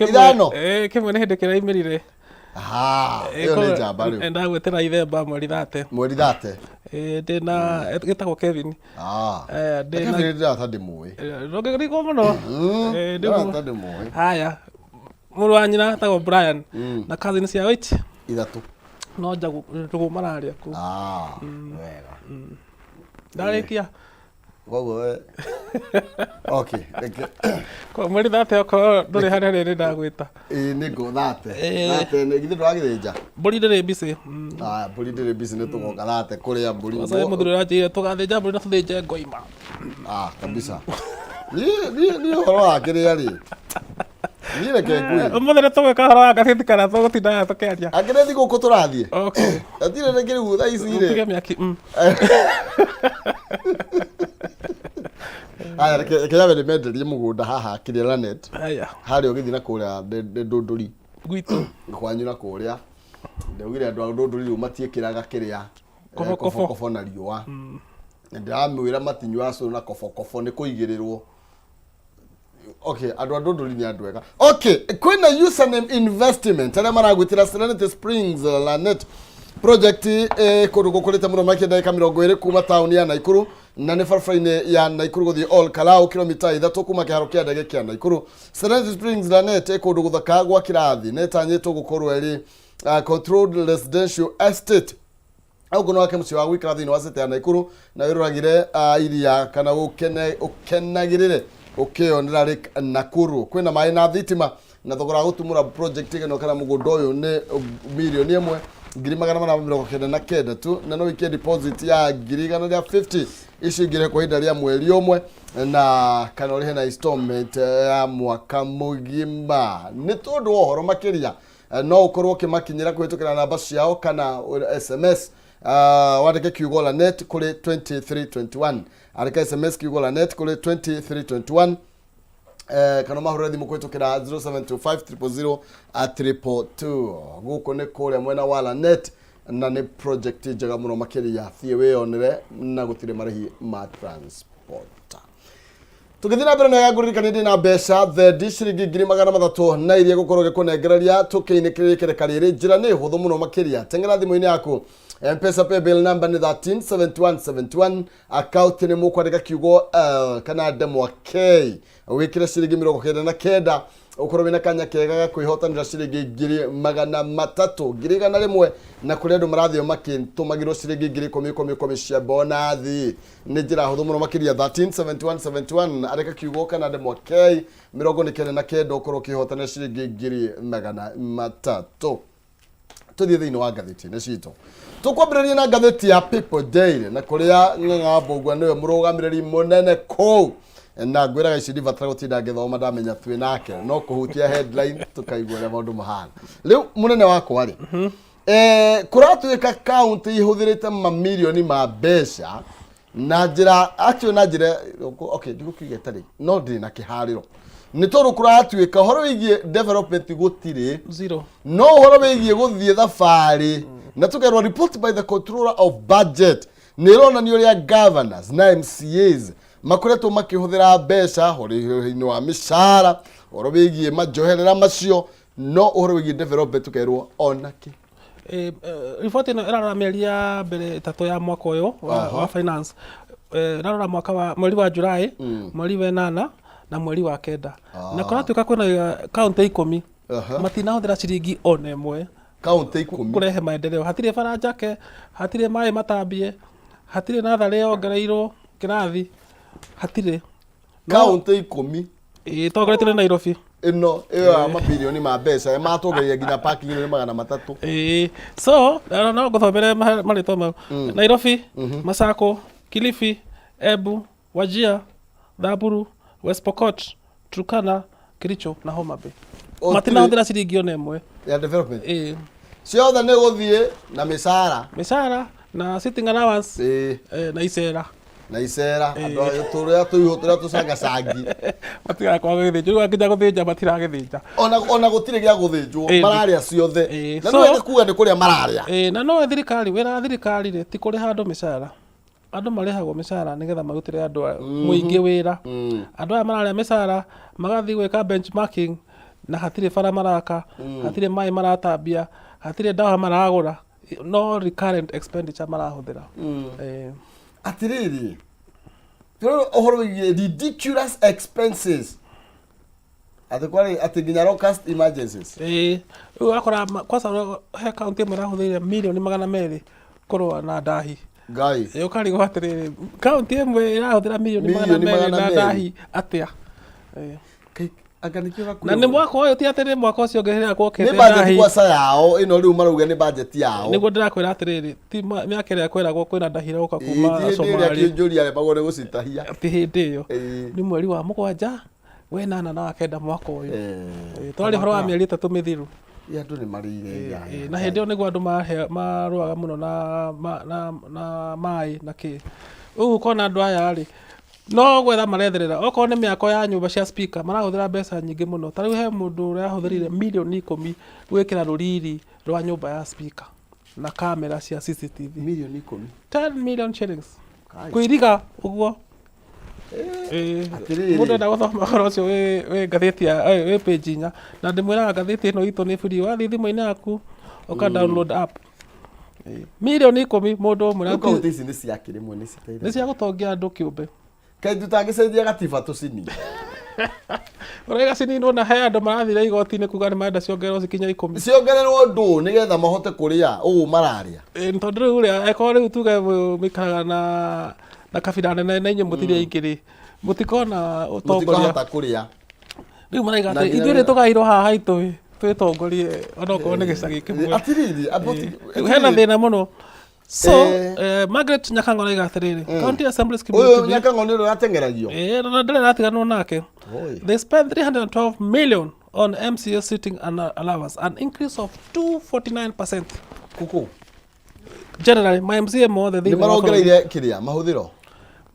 Ithano. Kĩmwe nĩ hĩndĩ kĩraimĩrire. Aha, ĩyo nĩ njamba rĩu. Ndagwĩtĩra ithemba mweri 30. Mweri 30. Ndĩna gĩtagwo Kevin. Ah. Ndĩna Kevin ndĩra ta ndĩmũĩ. Ndũngĩrigwo mũno. Ndĩra ta ndĩmũĩ. Haya. Mũrũ wa nyina etagwo Brian na cousin cia Oiti Ithatũ. No njũgũ mararĩa kũu. Ah, wega. Ndarĩkia. Koguo we okay, reke Kwa mweri 30 okorwo ndũrĩ harĩa rĩrĩ ndagwĩta. Ĩĩ nĩ ngũ 30. 30 nĩ githĩ ndũragĩthĩnja? Mbũri ndĩrĩ busy. Ah, mbũri ndĩrĩ busy nĩ tũgoka 30 kũrĩa mbũri. Kwanza mũthuri ũranjĩrire tũgathĩnja mbũri na tũthĩnje ngoima. Ah, kabisa. Niĩ niĩ niĩ ũhoro wa kĩrĩa rĩ. Niĩ reke ngwĩre. Ũmũthĩ nĩ tũgwĩka ũhoro wa ngathĩti kana tũgũtinda haha tũkĩaria? Angĩrĩ thigũkũ tũrathiĩ. Okay. Hatirĩ rĩngĩ rĩu thaa ici rĩ. Tũtige mĩaki. Aya reke nyambe ndĩmenderie mũgũnda haha kĩrĩa Lanet. Haya. Harĩa ũgĩthiĩ na kũrĩa Ndũndũri. Gwitũ. Kwanyu na kũrĩa. Ndaugire andũ a Ndũndũri rĩu matiĩkĩraga kĩrĩa. Kobokobo. Kobokobo na riũa. Na ndĩramwĩra matinyuaga cũrũ na kobokobo nĩ kũigĩrĩrwo. Okay, andũ a Ndũndũri nĩ andũ ega. Okay, kwĩna username investment arĩa maragwĩtĩra Serenity Springs Lanet project kũndũ gũkũrĩte mũno makĩria ndagĩka 20 kuma taũni ya Naikuru na nĩ barabara-inĩ ya Naikuru gũthiĩ Ol Kalou kilomita 3 kuma kĩharo kĩa ndege kĩa Naikuru. Serenity Springs Lanet ĩ kũndũ gũthaka gwa kĩrathi na ĩtanyĩtwo gũkorwo ĩrĩ controlled residential estate. Ũguo no wake mũciĩ wa gũikara thĩinĩ wa city ya Naikuru na wĩroragĩre iria kana ũkene ũkenagĩrĩre ũkĩyonera Lake Nakuru. Kwĩna maĩ na thitima na thogora wa gũtumũra project ĩno kana mũgũnda ũyũ nĩ 1,499,000 tu na no wĩkie deposit ya 150,000 icio ingĩ kwa ihinda rĩa mweri ũmwe na kana ũrĩhe na installment ya mwaka mũgima. Nĩ tondũ wa ũhoro makĩria no ũkorwo ũkĩmakinyĩra kũhĩtũkĩra namba ciao kana SMS wandĩke kiugo Lanet kũrĩ 2321. Andĩka SMS kiugo Lanet kũrĩ 2321 kana mahũrĩre thimũ kũhĩtũkĩra 0725 000 222. Gũkũ nĩ kũrĩa mwena wa Lanet na nĩ project njega mũno makĩria. Thiĩ wĩyonere na gũtirĩ marĩhi ma transport. Tũgĩthiĩ na mbere na wega ngũririkanie ndĩ na mbeca thendi ciringi 300,000 na iria ngũkorwo ngĩkũnengereria tũkĩinĩkĩrĩria ikereka rĩrĩ. Njĩra nĩ hũthũ mũno makĩria. Teng'era thimũ-inĩ yaku. M-Pesa paybill number nĩ 137171. Account nĩ mũkwandĩka kiugo L kana ndemwa K. Wĩkĩre ciringi 99. Ũkorwo wĩna kanya kega ga kwĩhotanĩra ciringi 300,000, 100,000, na kũrĩ andũ marathiĩ makĩtũmagĩrwo ciringi 10,000 10,000 cia bonathi. Nĩ njĩra hũthũ mũno makĩria, 137171, andĩka kiugo kana ndemwa K 99, ũkorwo ũkĩhotanĩra ciringi 300,000. Tũthiĩ thĩinĩ wa ngathĩti-inĩ citũ. Tũkwambĩrĩria na ngathĩti ya People Daily, na kũrĩa Ng'ang'a Mbũgua nĩwe mũrũgamĩrĩri mũnene kũu, na ngwĩraga ici ndibatara gũtinda ngĩthoma, ndamenya twĩ nake, no kũhutia headline tũkaigua ũrĩa maũndũ mahana. Rĩu mũnene wakwa rĩ, kũratuĩka kaunti ihũthĩrĩte mamirioni ma mbeca na njĩra actually na njĩra, okay, ndigũkiuga ĩtarĩ no ndĩrĩ na kĩharĩro, nĩ tondũ kũratuĩka ũhoro wĩgiĩ development gũtirĩ. Zero. No ũhoro wĩgiĩ gũthiĩ thabarĩ, na tũkerwo report by the Controller of Budget nĩ ĩronania ũrĩa governors na MCAs makoretwo makĩhũthĩra mbeca ũrĩhi-inĩ wa mĩcara, ũhoro wĩgiĩ manjoherera macio, no ũhoro wĩgiĩ development tũkerwo onakĩ. Riboti ĩno ĩrarora mĩeri ya mbere 3 ya mwaka ũyũ wa finance. Ĩrarora mwaka wa mweri wa July, mweri wa 8 na mweri wa 9, na kũratuĩka kwĩna kaũntĩ 10 matinahũthĩra ciringi ona ĩmwe Kaunti 10 kũrehe maendeleo. Hatirĩ bara njake, hatirĩ maĩ matambie, hatirĩ natharĩ yongereirwo kĩrathi, hatirĩ. Kaunti 10? Ĩĩ, tongoretio nĩ Nairobi. Ĩno ĩyo ya mabilioni ma mbeca matwongereire nginya parking ĩno nĩ 300. Ĩĩ, so no ngũthomere marĩtwa mau: Nairobi, Masako, Kilifi, Embu, Wajir, Samburu, West Pokot, Turkana, Kericho na Homa Bay. Gũtirĩ- Matinahũthĩra ciringi ona ĩmwe. Ya development. Ĩĩ. Ciothe nĩ gũthiĩ na mĩcara. Mĩcara na sitting allowance. Na icera. Na icera, andũ aya tũrĩa tũihũ tũrĩa tũcangacangi. Matigaga kwaga gũthĩnjwo, rĩu nginya gũthĩnja matiragĩthĩnja. Ona gũtirĩ gĩa gũthĩnjwo. Mararĩa ciothe. Na nĩ kuga nĩ kũrĩa mararĩa. Ĩĩ, na no thirikari, wĩra wa thirikari rĩ, ti kũrĩha andũ mĩcara. Andũ marĩhagwo mĩcara nĩgetha marutĩre andũ a mũingĩ wĩra. Andũ aya mararĩa mĩcara magathiĩ gwĩka benchmarking na hatirĩ bara maraka, hatirĩ maĩ maratambia, hatirĩ ndawa maragũra, no recurrent expenditure marahũthĩra. Atĩrĩrĩ, tũrĩ ũhoro wĩgiĩ ridiculous expenses, atĩ kwarĩ atĩ nginya locust emergencies. Ĩĩ, rĩu ũgakora kwanza he kaunti ĩmwe ĩrahũthĩrire 200,000,000 kũrũa na ndahi. Ngai. Ĩĩ, ũkarigwo atĩrĩrĩ, kaunti ĩmwe ĩrahũthĩra 200,000,000 Mirioni na 200. ndahi atĩa? Ĩĩ. Kai, anga nĩkĩo Na gakuo. nĩ mwaka ũyũ, ti atĩ nĩ mwaka ũcio ũngĩ hĩndĩ ĩrĩa kuokĩte Nĩ budget ndahi. kwaca yao ĩno, rĩu marauga nĩ budget yao. Nĩguo ndĩrakwĩra atĩrĩrĩ, ti mĩaka ĩrĩa kwĩragwo kwĩna ndahi ĩroka kuma Ĩĩ, ti hĩndĩ ĩrĩa Somalia. kĩnjũria aremagwo nĩ gũcitahia. Ti hĩndĩ ĩyo. Nĩ mweri wa 7, 8 na wa 9 mwaka ũyũ. Ĩĩ, twarĩ ũhoro wa mĩeri 3 mĩthiru. Ĩ, andũ nĩ marĩire ngaya. Ĩĩ, na hĩndĩ ĩyo nĩguo andũ marũaga mũno na maĩ na kĩ. Rĩu ũkona andũ aya rĩ, no gwetha maretherera okorwo nĩ mĩako ya nyũmba cia speaker, marahũthĩra mbeca nyingĩ mũno. Ta rĩu he mũndũ ũrahũthĩrire 10,000,000 gwĩkĩra rũriri rwa nyũmba ya speaker na kamera cia CCTV. 10,000,000? 10 million shillings. Kai. Kũiriga ũguo. Ĩĩ, Atĩrĩrĩ. Mũndũ enda gũthoma ũhoro ũcio wĩ ngathĩti ya wĩ page 4, na ndĩmwĩraga ngathĩti ĩno itũ nĩ free, wathiĩ thimũ-inĩ yaku ũka download app. Ĩĩ, 10,000,000 mũndũ ũmwe na Rĩu kaunti ici nĩ cia kĩrĩmwe nĩ citeithagia. Nĩ cia gũtongia andũ kĩũmbe. Kaĩ tũtangĩcenjia gatiba tũcini? Ũraiga cininwo, na he andũ marathire igoti-inĩ kuga nĩ marenda ciongererwo cikinye 10. Ciongererwo ndũ nĩgetha mahote kũrĩa ũũ mararĩa? Ĩĩ, tondũ rĩu rĩ, angĩkorwo rĩu tuge mũikaraga na kabira nene na inyuĩ mũtirĩ aingĩ rĩ, mũtikona ũtongoria. Mũtikahota kũrĩa. Rĩu maraiga Na atĩ nginya ithuĩ nĩ wĩra. tũgairwo haha haitũ ĩ, twĩtongorie onokorwo nĩ gĩcagi kĩmwe. Atĩrĩrĩ, Rĩu hena thĩna mũno. So Margaret Nyakang'o araiga atĩrĩrĩ, county assemblies Ũyũ community Nyakang'o nĩ ũrĩa ũrateng'eragio. Ĩĩ, na ndarĩ aratiganwo nake. Oi. They spent 312 million on MCA sitting allowance, an increase of 249%. Kuku. Generally, ma MCA mothe Nĩ thĩinĩ wa bũrũri. marongereire kĩrĩa mahũthĩro.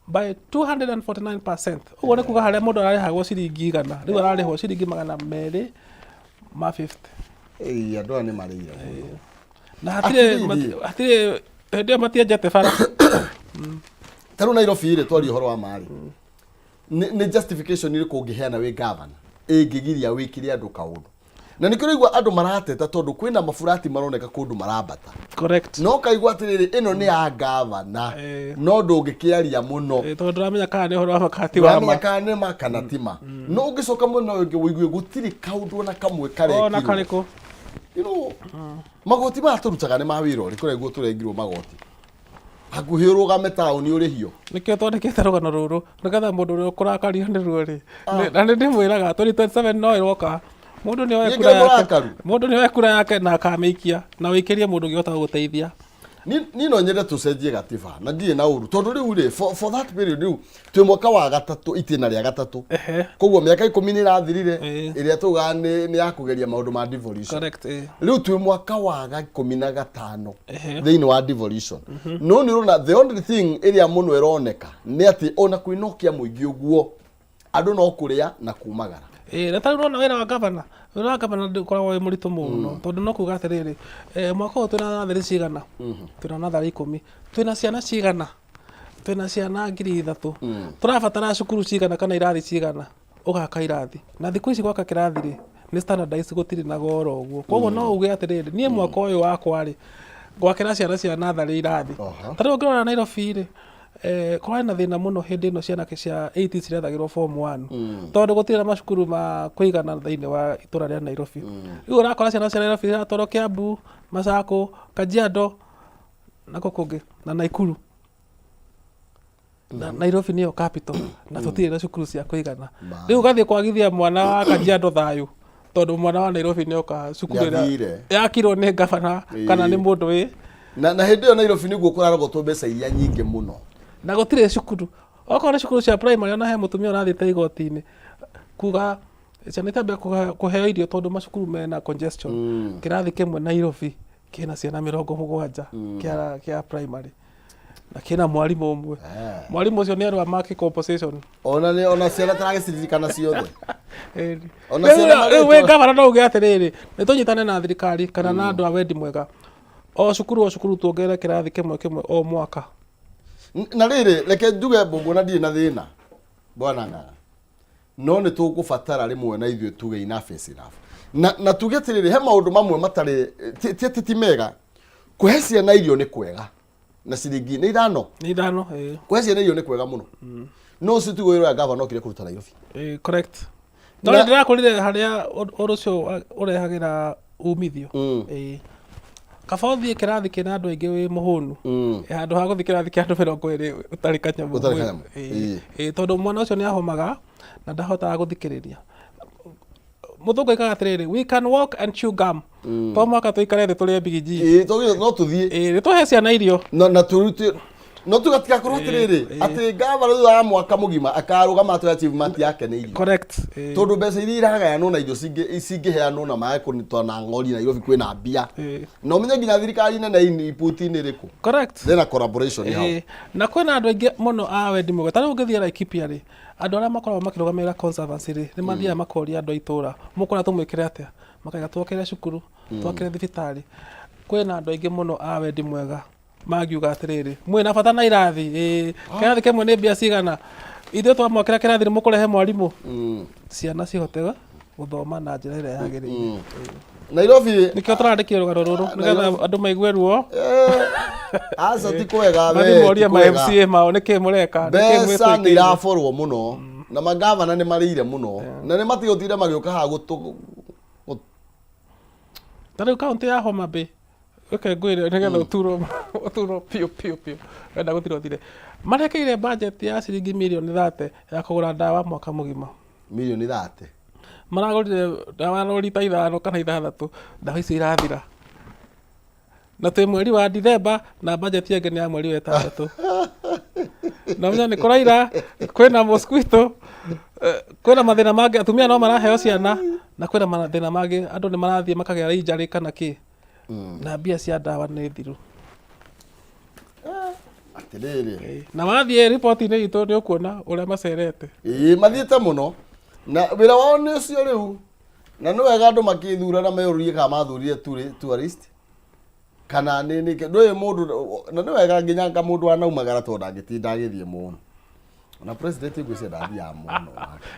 By 249%. Ũguo nĩ kuga harĩa mũndũ ararĩhagwo ciringi 100, rĩu ararĩhwo ciringi 250. Ĩĩ, andũ aya nĩ marĩire mũno. Na hatirĩ Atĩrĩrĩ. hatirĩ hĩndĩ ĩyo matienjete bara. Ta rĩu Nairobi rĩ, twaria ũhoro wa marĩ, nĩ justification ĩrĩkũ ũngĩheana wĩ governor ĩngĩgiria wĩkĩre andũ kaũndũ? Na nĩkĩo ũraigua andũ marateta tondũ kwĩna maburati maroneka kũndũ marambata. Correct. No kaigua atĩrĩrĩ, ĩno nĩ ya ngavana, no ndũngĩkĩaria mũno. Tondũ ndũramenya kana nĩ ũhoro wa ma kana ti wa ma. Ndũramenya kana nĩ ma kana ti ma. No ũngĩcoka mwena ũyũ ũngĩ ũigue gũtirĩ kaũndũ ona kamwe Ona karekirwo. karĩkũ. Magoti maya tũrutaga nĩ ma wĩra ũrĩkũ? Ũraigua tũrengirwo magoti hakuhĩ ũrũgame taũni ũrĩhio. Nĩkĩo twandĩkĩte rũgano rũrũ nĩgetha mũndũ ũrĩa ũkũrakario nĩ ruo rĩ, na nĩ ndĩmwĩraga 2027 no ĩroka, mũndũ nĩ oe Niĩ kura ngĩrĩ yake, mũrakaru. mũndũ nĩ oe kura yake na akamĩikia na ũikĩrie mũndũ ũngĩ ũhota gũgũteithia. Niĩ no nyende tũcenjie gatiba na ndirĩ na ũru tondũ rĩu rĩ for that period rĩu twĩ mwaka wa gatatũ, itĩna rĩa gatatũ. Koguo mĩaka 10 nĩ ĩrathirire ĩrĩa tugaga nĩ ya kũgeria maũndũ ma devolution. Correct. Rĩu twĩ mwaka wa ga 15 thĩinĩ wa devolution. No nĩ ũrona the only thing ĩrĩa mũno ĩroneka nĩ atĩ ona kwĩnokia mũingĩ ũguo andũ no kũrĩa na kumagara. Ĩĩ, na tarĩu ũrona wĩra wa gavana, wĩra wa gavana ndũkoragwo wĩ mũritũ mũno tondũ no kuga atĩrĩrĩ, mwaka ũyũ twĩna natharĩ cigana, twĩna natharĩ 10, twĩna ciana cigana, twĩna ciana 3000, tũrabatara cukuru cigana kana irathi cigana, ũgaka irathi. Na thikũ ici gwaka kĩrathi rĩ, nĩ standardized, gũtirĩ na goro ũguo. Koguo no uge atĩrĩrĩ, niĩ mwaka ũyũ wakwa rĩ, ngwakĩra ciana cia natharĩ irathi. Ta rĩu ũngĩrora Nairobi rĩ, kũrarĩ na thĩna mũno hĩndĩ ĩno ciana cia 8 cirethagĩrwo form 1 tondũ gũtirĩ na macukuru ma kũigana thĩinĩ wa itũra rĩa Nairobi. Rĩu ũrakora ciana cia Nairobi iratwarwo Kiambu, Machakos, Kajiado na kũ kũngĩ na Nakuru. Na Nairobi nĩyo capital na tũtirĩ na cukuru cia kũigana. Rĩu ũgathiĩ kwagithia mwana wa Kajiado thayũ tondũ mwana wa Nairobi nĩoka cukuru ĩrĩa Nĩathire. yakirwo nĩ gavana kana nĩ mũndũ wĩ Na hĩndĩ ĩyo Nairobi nĩguo kũrarogotwo mbeca iria nyingĩ mũno. Na gũtirĩ cukuru. Okorwo nĩ cukuru cia primary, ona he mũtumia ũrathiĩte igoti-inĩ kuga ciana itambia kũheo irio tondũ macukuru mena congestion. Kĩrathi kĩmwe Nairobi kĩna ciana 70 kĩa primary na kĩna mwarimũ ũmwe. Mwarimũ ũcio nĩ erwa mark composition. Ona nĩ ona ciana taragĩciririkana ciothe. Ona Rĩu ciana rĩu wĩ marĩtwa. gavana no uge atĩrĩrĩ, nĩ tũnyitane na thirikari kana na andũ a wendi mwega, o cukuru o cukuru tuongerere kĩrathi kĩmwe kĩmwe o mwaka. Na rĩrĩ, reke njuge mbũngũ na ndirĩ na thĩna bwana Ng'ang'a, no nĩ tũgũbatara rĩmwe na ithuĩ tuge enough is enough, na tuge atĩrĩrĩ, he maũndũ mamwe matarĩ ti atĩ ti mega. Kũhe ciana irio nĩ kwega na ciringi nĩ 5. Nĩ 5, ĩĩ. Kũhe ciana irio nĩ kwega mũno, no ũcio tiguo wĩra ũrĩa gavana okire kũruta Nairobi. Ĩĩ, correct. No nĩ ndĩrakũrire harĩa ũndũ ũcio ũrehagĩra umithio. Ĩĩ, kaba ũthiĩ kĩrathi kĩna andũ aingĩ wĩ mũhũnu handũ ha gũthiĩ kĩrathi kĩa andũ 20 ũtarĩ kanyamũ. Ũtarĩ kanyamũ. Ĩĩ. Ĩĩ, tondũ mwana ũcio nĩ ahomaga na ndahotaga gũthikĩrĩria. Mũthũngũ aikaga atĩrĩrĩ, "We can walk and chew gum." To mwaka tũikare thĩ tũrĩe bigiji. Ĩĩ, no tũthiĩ. Ĩĩ, nĩ tũhe ciana irio. Na tũrute no tũgatigakorwo atĩrĩrĩ atĩ gavana thutha wa mwaka mũgima akarũgama atĩ achievement yake nĩ irio. Correct. Ĩĩ. Tondũ mbeca iria iragayanwo na irio cingĩheanwo na maĩ kũnitwa na ng'ori Nairobi kwĩna mbia. Na ũmenye nginya thirikari nene input nĩ ĩrĩkũ. Correct. Thena collaboration hau. Ĩĩ. Na kwĩna andũ aingĩ mũno a wendi mwega. Ta rĩu ũngĩthiĩ Laikipia rĩ, andũ arĩa makoragwo makĩrũgamĩrĩra conservancy rĩ, nĩ mathiaga makoria andũ a itũra, mũkwenda tũmwĩkĩre atĩa? Makaiga twakĩre cukuru, twakĩre thibitarĩ. Kwĩna andũ aingĩ mũno a wendi mwega mangiuga atĩrĩrĩ, mwĩna bata na irathi? Ĩĩ. Kĩrathi kĩmwe nĩ mbia cigana? Ithuĩ twamwakĩra kĩrathi nĩ mũkũrehe mwarimũ? Ciana cihote gũthoma na njĩra ĩrĩa yagĩrĩire. Nairobi. Nĩkĩo tũrandĩkire rũgano rũrũ nĩgetha andũ maigue ruo. Aca, ti kwega we, mathiĩ ti morie ma kwega. MCA mao nĩkĩ mũreka, nĩkĩ Mbeca nĩ mwĩtwĩkĩire. iraborwo mũno na magavana nĩ marĩire mũno na nĩ matigũtinde magĩũka haha gũtũ Ta rĩu kaũntĩ ya Homa Bay, reke ngwĩre nĩgetha ũturwo biũ biũ biũ, wenda gũthira ũthire. Marekĩire budget ya ciringi mirioni 30 ya kũgũra ndawa mwaka mũgima. Mirioni 30? Maragũrire ndawa rori ta 5 kana 6, ndawa icio irathira na twĩ mweri wa Dithemba na budget ĩngĩ nĩ ya mweri wa ĩtandatũ. Na ũmenye nĩ kũraira, kwĩna mosquito, kwĩna mathĩna mangĩ, atumia no maraheo ciana na kwĩna mathĩna mangĩ, andũ nĩ marathiĩ makagĩa injury kana kĩ, na mbia cia ndawa nĩ thiru. Atĩrĩrĩ. Na wathiĩ riboti-inĩ itũ nĩ ũkuona ũrĩa macerete. Ĩĩ, mathiĩte mũno na wĩra wao nĩ ũcio rĩu, na nĩ wega andũ makĩthura na meyũrie kana mathurire tourist kana nĩ ndũĩ mũndũ, na nĩ wega nginya anga mũndũ anaumagara tondũ ndangĩtinda agĩthiĩ mũno. Na president ngwĩciria ndathiaga mũno.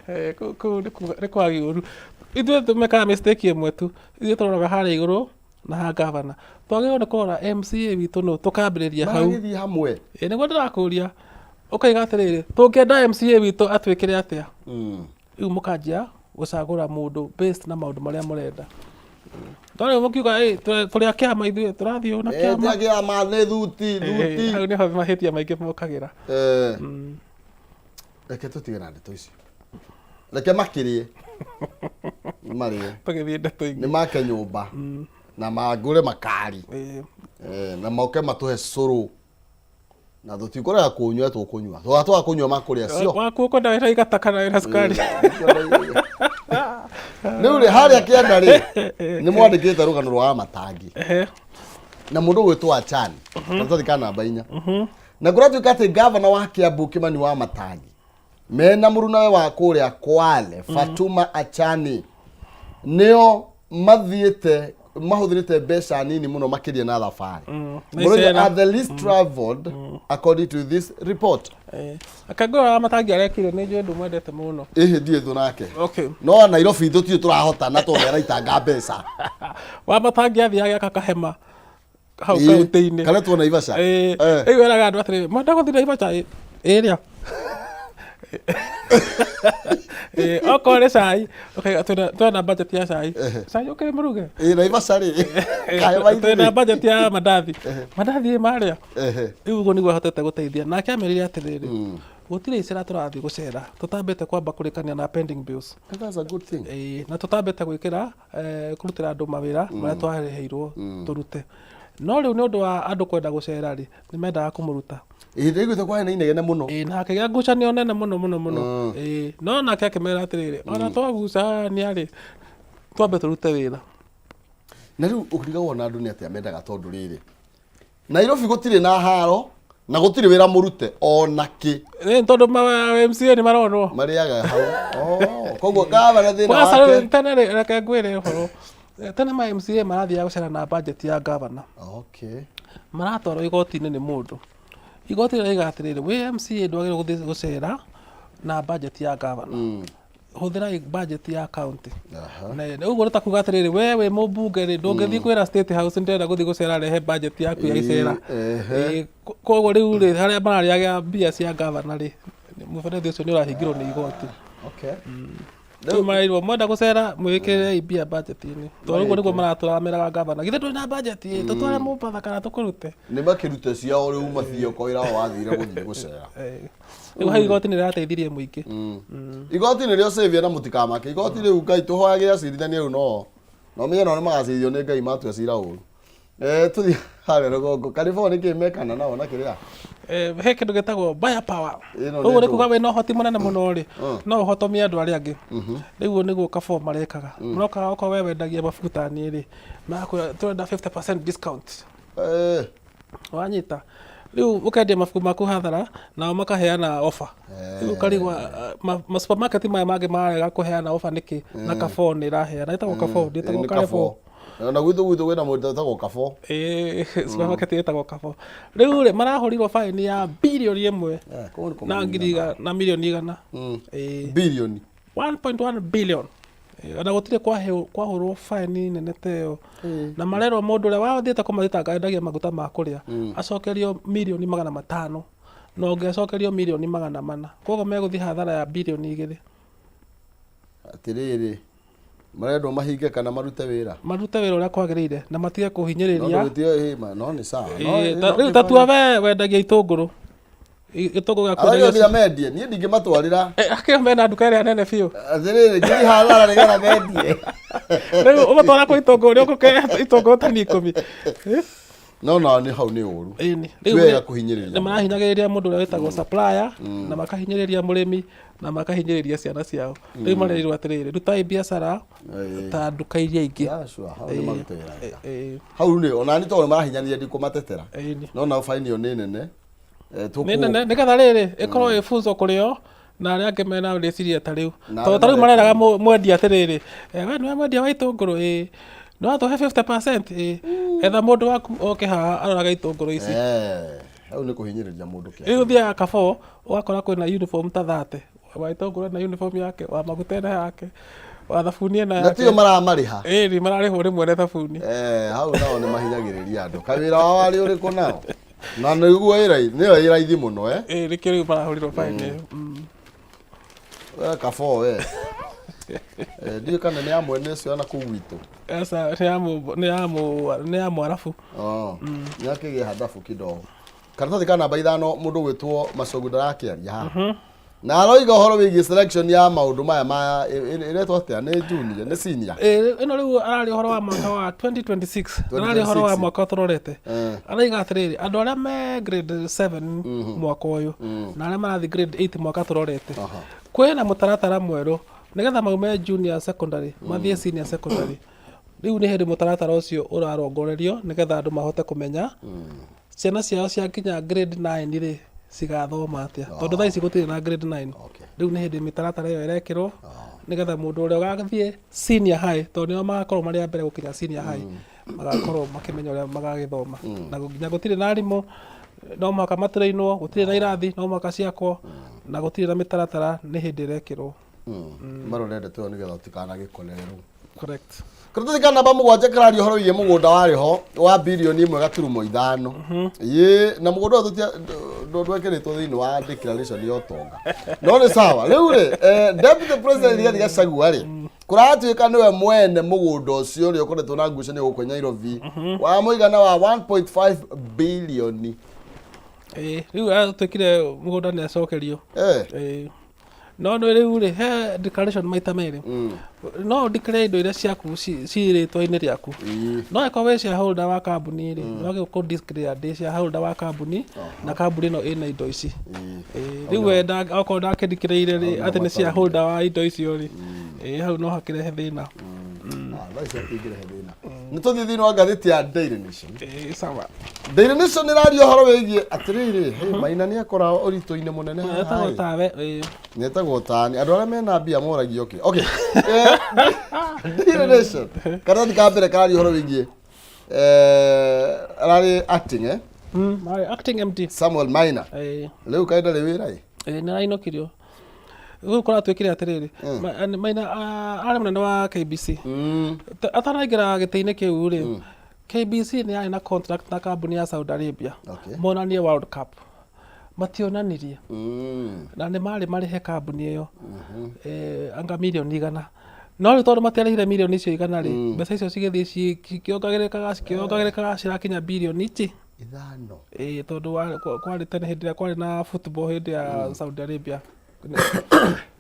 Eh, kũu nĩ kwagi ũru. Ithuĩ tũmekaga mistake ĩmwe tu, ithuĩ tũroraga harĩa igũrũ na ha gavana. Twagĩrĩirwo nĩ kũrora MCA witũ nũ, tũkambĩrĩria hau. Maragĩthiĩ hamwe. Ĩ nĩguo ndĩrakũria, ũkaiga atĩrĩrĩ, tũngĩenda MCA witũ atwĩkĩre atĩa? Rĩu mũkanjia gũcagũra mũndũ based na maũndũ marĩa mũrenda. No rĩu mũkiuga "Ĩ, tũrĩ a kĩama ithuĩ, tũrathiĩ ũũ na kĩama." Tia kĩama nĩ thuti, thuti. Hau nĩho mahĩtia maingĩ mokagĩra. Reke tũtige na ndeto icio. Reke makĩrĩe. Marĩe. Tũgĩthiĩ ndeto ingĩ. Nĩ make nyũmba. Na mangũre makari. Na moke matũhe cũrũ. Na tũtikũrega kũnyua tũkũnyua. Tũga twaga kũnyua makũrĩa cio. Waku ũkwenda wĩna igata kana wĩna cukari? Rĩu rĩ harĩa kĩanda rĩ nĩ mwandĩkĩte rũgano rwa matangi. Na mũndũ ũgwĩtwo Achani. Karatathi ka namba 4. Na kũratuĩka atĩ gavana wa Kiambu Kimani wa Matangi mena mũrunawe wa kũrĩa Kwale Fatuma Achani nĩo mathiĩte mahũthĩrĩte mbeca nini mũno makĩria na thabarĩ. Na Mũrauga icera. are the least traveled according to this report. Akangũra wa Matangi arekire nĩ njũĩ ndũmwendete mũno. Ĩhĩ ndiĩ thũ nake. Okay. No Nairobi tũtirĩ tũrahotana tondũ araitanga mbeca. Wa Matangi athiaga agĩaka kahema hau kaunti-inĩ. Karetwo Naivasha. Rĩu eraga andũ atĩrĩrĩ, mwenda gũthiĩ Naivasha ĩrĩa? Okorwo nĩ cai, ũkaiga twĩna budget ya cai. Cai ũkĩrĩ mũruge? Ĩ Naivasha rĩ. Kaĩ Twĩna budget ya mandathi. Mandathi ĩ marĩa? Rĩu ũguo nĩguo ahotete gũteithia. Nake amerire atĩrĩrĩ, gũtirĩ icera tũrathiĩ gũcera tũtambĩte kwamba kũrĩkania na pending bills. That's a good thing. Na tũtambĩte gwĩkĩra kũrutĩra andũ mawĩra marĩa twareheirwo tũrute. No rĩu nĩ ũndũ wa andũ kwenda gũcera rĩ, nĩ mendaga kũmũruta. Ĩ ndaiguĩte kwarĩ na inegene mũno. Ĩ na hakĩgĩa ngucanio nene mũno mũno mũno. Ĩ no nake akĩmera atĩrĩrĩ, ona twagucania rĩ, twambe tũrute wĩra. Na rĩu ũrigagwo na andũ nĩ atĩa mendaga tondũ rĩrĩ, Nairobi gũtirĩ na haro na gũtirĩ wĩra mũrute ona kĩ. Nĩ tondũ ma MCA nĩ maronwo. Marĩaga hau. Oh, koguo gavana thĩna Kwanza wake. rĩu tene rĩ, reke ngwĩre ũhoro. Tene ma MCA marathiaga gũcera na budget ya gavana. Okay. Maratwarwo igoti-inĩ nĩ mũndũ. Igoti rĩraiga atĩrĩrĩ, wĩ MCA ndwagĩrĩirwo gũthiĩ gũcera na budget ya gavana. Hũthĩra budget ya county. Na ũguo nĩ ta kuga atĩrĩrĩ, we wĩ mũmbunge rĩ, ndũngĩthiĩ kwĩra State House ndĩrenda gũthiĩ gũcera rehe budget yaku ya icera. Koguo rĩu rĩ, harĩa mararĩaga mbia cia gavana rĩ, mũberethi ũcio nĩ ũrahingĩrwo nĩ igoti. Rĩu marerirwo mwenda gũcera mwĩkĩrei mbia budget-inĩ. Tondũ ũguo nĩguo maratũra meraga gavana, githĩ ndũrĩ na budget ĩ, tũtware Mombatha kana tũkũrute. Nĩ makĩrute ciao rĩu mathiĩ okorwo wĩra wao wathire gũthiĩ gũcera. Rĩu hau igoti nĩ rĩrateithirie mũingĩ. Igoti nĩrĩo savior na mũtikamake. Igoti rĩu Ngai tũhoyagĩre acirithania rĩu no no menye nao nĩ magacirithio nĩ Ngai matua cira ũru. Tũthiĩ harĩa rũgongo. Carrefour nĩ kĩ mekana nao na kĩrĩa? He kĩndũ gĩtagwo buyer power. Ĩno nĩ Ũguo nĩ ndũ. kuga wĩna ũhoti mũnene mũno rĩ, no ũhotomie andũ arĩa angĩ. Rĩu ũguo nĩguo Carrefour marekaga. Marokaga okorwo we wendagia mabuku ta niĩ rĩ, magakwĩra tũrenda 50% discount. Wanyita rĩu ũkendia mabuku maku hathara nao makaheana offer. Rĩu ũkarigwo ma supermarket maya mangĩ marega kũheana offer nĩkĩ na Carrefour nĩ ĩraheana. Ĩtagwo Carrefour, ndĩtagwo Nĩ Carrefour. Carrefour. Na gwitũ kwĩna mũndũ wĩtagwo Carrefour. Ĩĩ, supermarket ĩtagwo Carrefour. Rĩu rĩ marahũrirwo baĩni ya birioni ĩmwe Kũu nĩ na kũmũnina. ngiri igana na milioni 100. Ĩĩ. Birioni. 1.1 billion. Ona gũtirĩ kwahũrwo baĩni nene ta ĩyo. Na marerwo mũndũ ũrĩa wathiĩte kũmathitanga endagia maguta ma kũrĩa acokerio mirioni 500 na ũngĩ acokerio mirioni 400. Koguo megũthiĩ hathara ya birioni 2. Atĩrĩrĩ, marendwo mahinge kana marute wĩra? Marute wĩra ũrĩa kwagĩrĩire na matige kũhinyĩrĩria. No ndũgĩtige, no nĩ sawa. Rĩu ta tua we wendagia itũngũrũ. Gĩtũngũrũ gĩaku Arĩa wendagia nginya mendie, niĩ ndingĩmatwarĩra. Akĩo mena nduka ĩrĩa nene biũ. Atĩrĩrĩ, ngiri hathara nĩgetha mendie. Rĩu ũmatwara kwĩ itũngũrũ, nĩ ũkũkea itũngũrũ tani 10. No no nĩ hau nĩ ũru. Ĩni. Ti wega kũhinyĩrĩria. Nĩ marahinyagĩrĩria mũndũ ũrĩa wĩtagwo supplier, na makahinyĩrĩria mũrĩmi, na makahinyĩrĩria ciana ciao. Rĩu marerirwo atĩrĩrĩ, rutai biacara ta nduka iria ingĩ. Yeah, sure. Hau nĩ marute wĩra wega. Hau nĩ ona nĩ tondũ marahinyaniria ndikũmatetera. No nao baini ĩyo nĩ nene. Nĩ nene nĩgetha rĩrĩ ĩkorwo ĩ funzo kũrĩ o na arĩa angĩ mena rĩciria ta rĩu. Na Tondũ arĩa ta rĩu mareka mareraga mwendia atĩrĩrĩ, we nĩwe mwendia wa itũngũrũ? Ĩĩ. Nĩ watũhe 50%? Ĩĩ. Etha mũndũ waku oke haha arorage itũngũrũ ici. Hau nĩ kũhinyĩrĩria mũndũ kĩa. Rĩu ũthiaga Carrefour ũgakora kwĩna uniform ta 30, wa itũngũrũ ena uniform yake, wa maguta ena yake, wa thabuni ena Na yake. tiyo maramarĩha. Ĩni mararĩhwo nĩ mwene thabuni. Eh, hau nao nĩ mahinyagĩrĩria andũ. Kawĩra wao warĩ ũrĩkũ nao? Na nĩguo ĩ raithi, nĩyo ĩ raithi mũno eh. Ĩ nĩkĩo rĩu marahũrirwo fine ĩyo. We Carrefour we. Eh, ndiũĩ kana nĩ ya mwene ũcio na kũu gwitũ. Aca nĩ ya mũ nĩ ya mũ nĩ ya mwarabu. Oh, nĩ akĩgĩa hadabu kidogo. Karatathi ka namba 5 mũndũ gwĩtwo Macogu ndarakĩaria haha. Na aroiga ũhoro wĩgiĩ selection ya maũndũ maya ma ĩretwo atĩa nĩ junior nĩ senior. Ĩ ĩno rĩu araria ũhoro wa mwaka wa 2026. Araria ũhoro wa 2026. mwaka tũrorete. Eh. Araiga atĩrĩrĩ andũ arĩa me grade 7 mwaka ũyũ na arĩa marathiĩ grade 8 mwaka tũrorete. Kwĩna mũtaratara mwerũ nĩgetha maume junior secondary mathiĩ senior secondary. Rĩu nĩ hĩndĩ mũtaratara ũcio ũrarongorerio nĩgetha andũ mahote kũmenya ciana ciao cia nginya grade 9 rĩ cigathoma atĩa, tondũ thaa ici gũtirĩ na grade 9. Rĩu nĩ hĩndĩ mĩtaratara ĩyo ĩrekĩrwo nĩgetha mũndũ ũrĩa ũgathiĩ senior high, tondũ nĩo magakorwo marĩ a mbere gũkinya senior high, magakorwo makĩmenya ũrĩa magagĩthoma. Na nginya gũtirĩ na arimũ, no mũhaka matũrainwo, gũtirĩ na irathi, no mũhaka ciakwo, na gũtirĩ na mĩtaratara, nĩ hĩndĩ ĩrekĩrwo. Marore ndeto ĩyo nĩgetha ũtikanagĩkorerwo. Correct. Karatathi ka namba 7 kararia ũhoro wĩgiĩ mũgũnda warĩ ho wa birioni 1.5. Ĩĩ, na mũgũnda ũyũ ndwekĩrĩtwo thĩinĩ wa declaration ya ũtonga. No nĩ sawa. Rĩu rĩ, Deputy President Rigathi Gachagua rĩ, kũratuĩka nĩwe mwene mũgũnda ũcio ũrĩa ũkoretwo na ngucanio gũkũ Nairobi wa mũigana wa 1.5 bilioni. Ĩĩ, rĩu atuĩkire mũgũnda nĩ acokerio. Ĩĩ. No nĩ rĩu rĩ, he declaration maita merĩ. No declare indo iria ciaku ci rĩtwa-inĩ rĩaku. No angĩkorwo wĩ shareholder wa kambuni rĩ, no wagĩrĩirwo kũ declare ndĩ shareholder wa kambuni na kambuni ĩno ĩna indo ici. Rĩu we okorwo ndakĩ-declare rĩ atĩ nĩ shareholder wa indo icio rĩ, hau no hakĩrehe thĩna. Thaa ici hatingĩrehe thĩna. Nĩ tũthiĩ thĩinĩ wa ngathĩti ya Daily Nation. Sawa. Daily Nation ĩraria ũhoro wĩgiĩ atĩrĩrĩ, hey, Maina nĩ akora ũritũ-inĩ mũnene haha Etagwo ĩ. tawe, ĩĩ. Nĩetagwo tani. Andũ arĩa mena mbia moragio kĩ. Okay. Daily Nation. Karatathi ka mbere kararia ũhoro wĩgiĩ ararĩ acting Marĩ acting MD. Samuel Maina. Ĩĩ. Rĩu kaĩ ndarĩ wĩra ĩ. Ĩĩ, nĩ arainũkirio. Rĩu kũratuĩkire atĩrĩrĩ, Maina arĩ mũnene wa KBC. Atanaingĩra gĩtĩ-inĩ kĩu rĩ, KBC nĩ yarĩ na contract na kambuni ya Saudi Arabia monanie World Cup. Mationanirie. Na nĩ marĩ marĩhe kambuni ĩyo anga mirioni 100. No rĩu tondũ matiarĩhire mirioni icio 100 rĩ, mbeca icio cigĩthiĩ cikĩongagĩrĩkaga cikĩongagĩrĩkaga cirakinya birioni ici 5. Ĩĩ, tondũ kwarĩ tene hĩndĩ ĩrĩa kwarĩ na football hĩndĩ ya Saudi Arabia.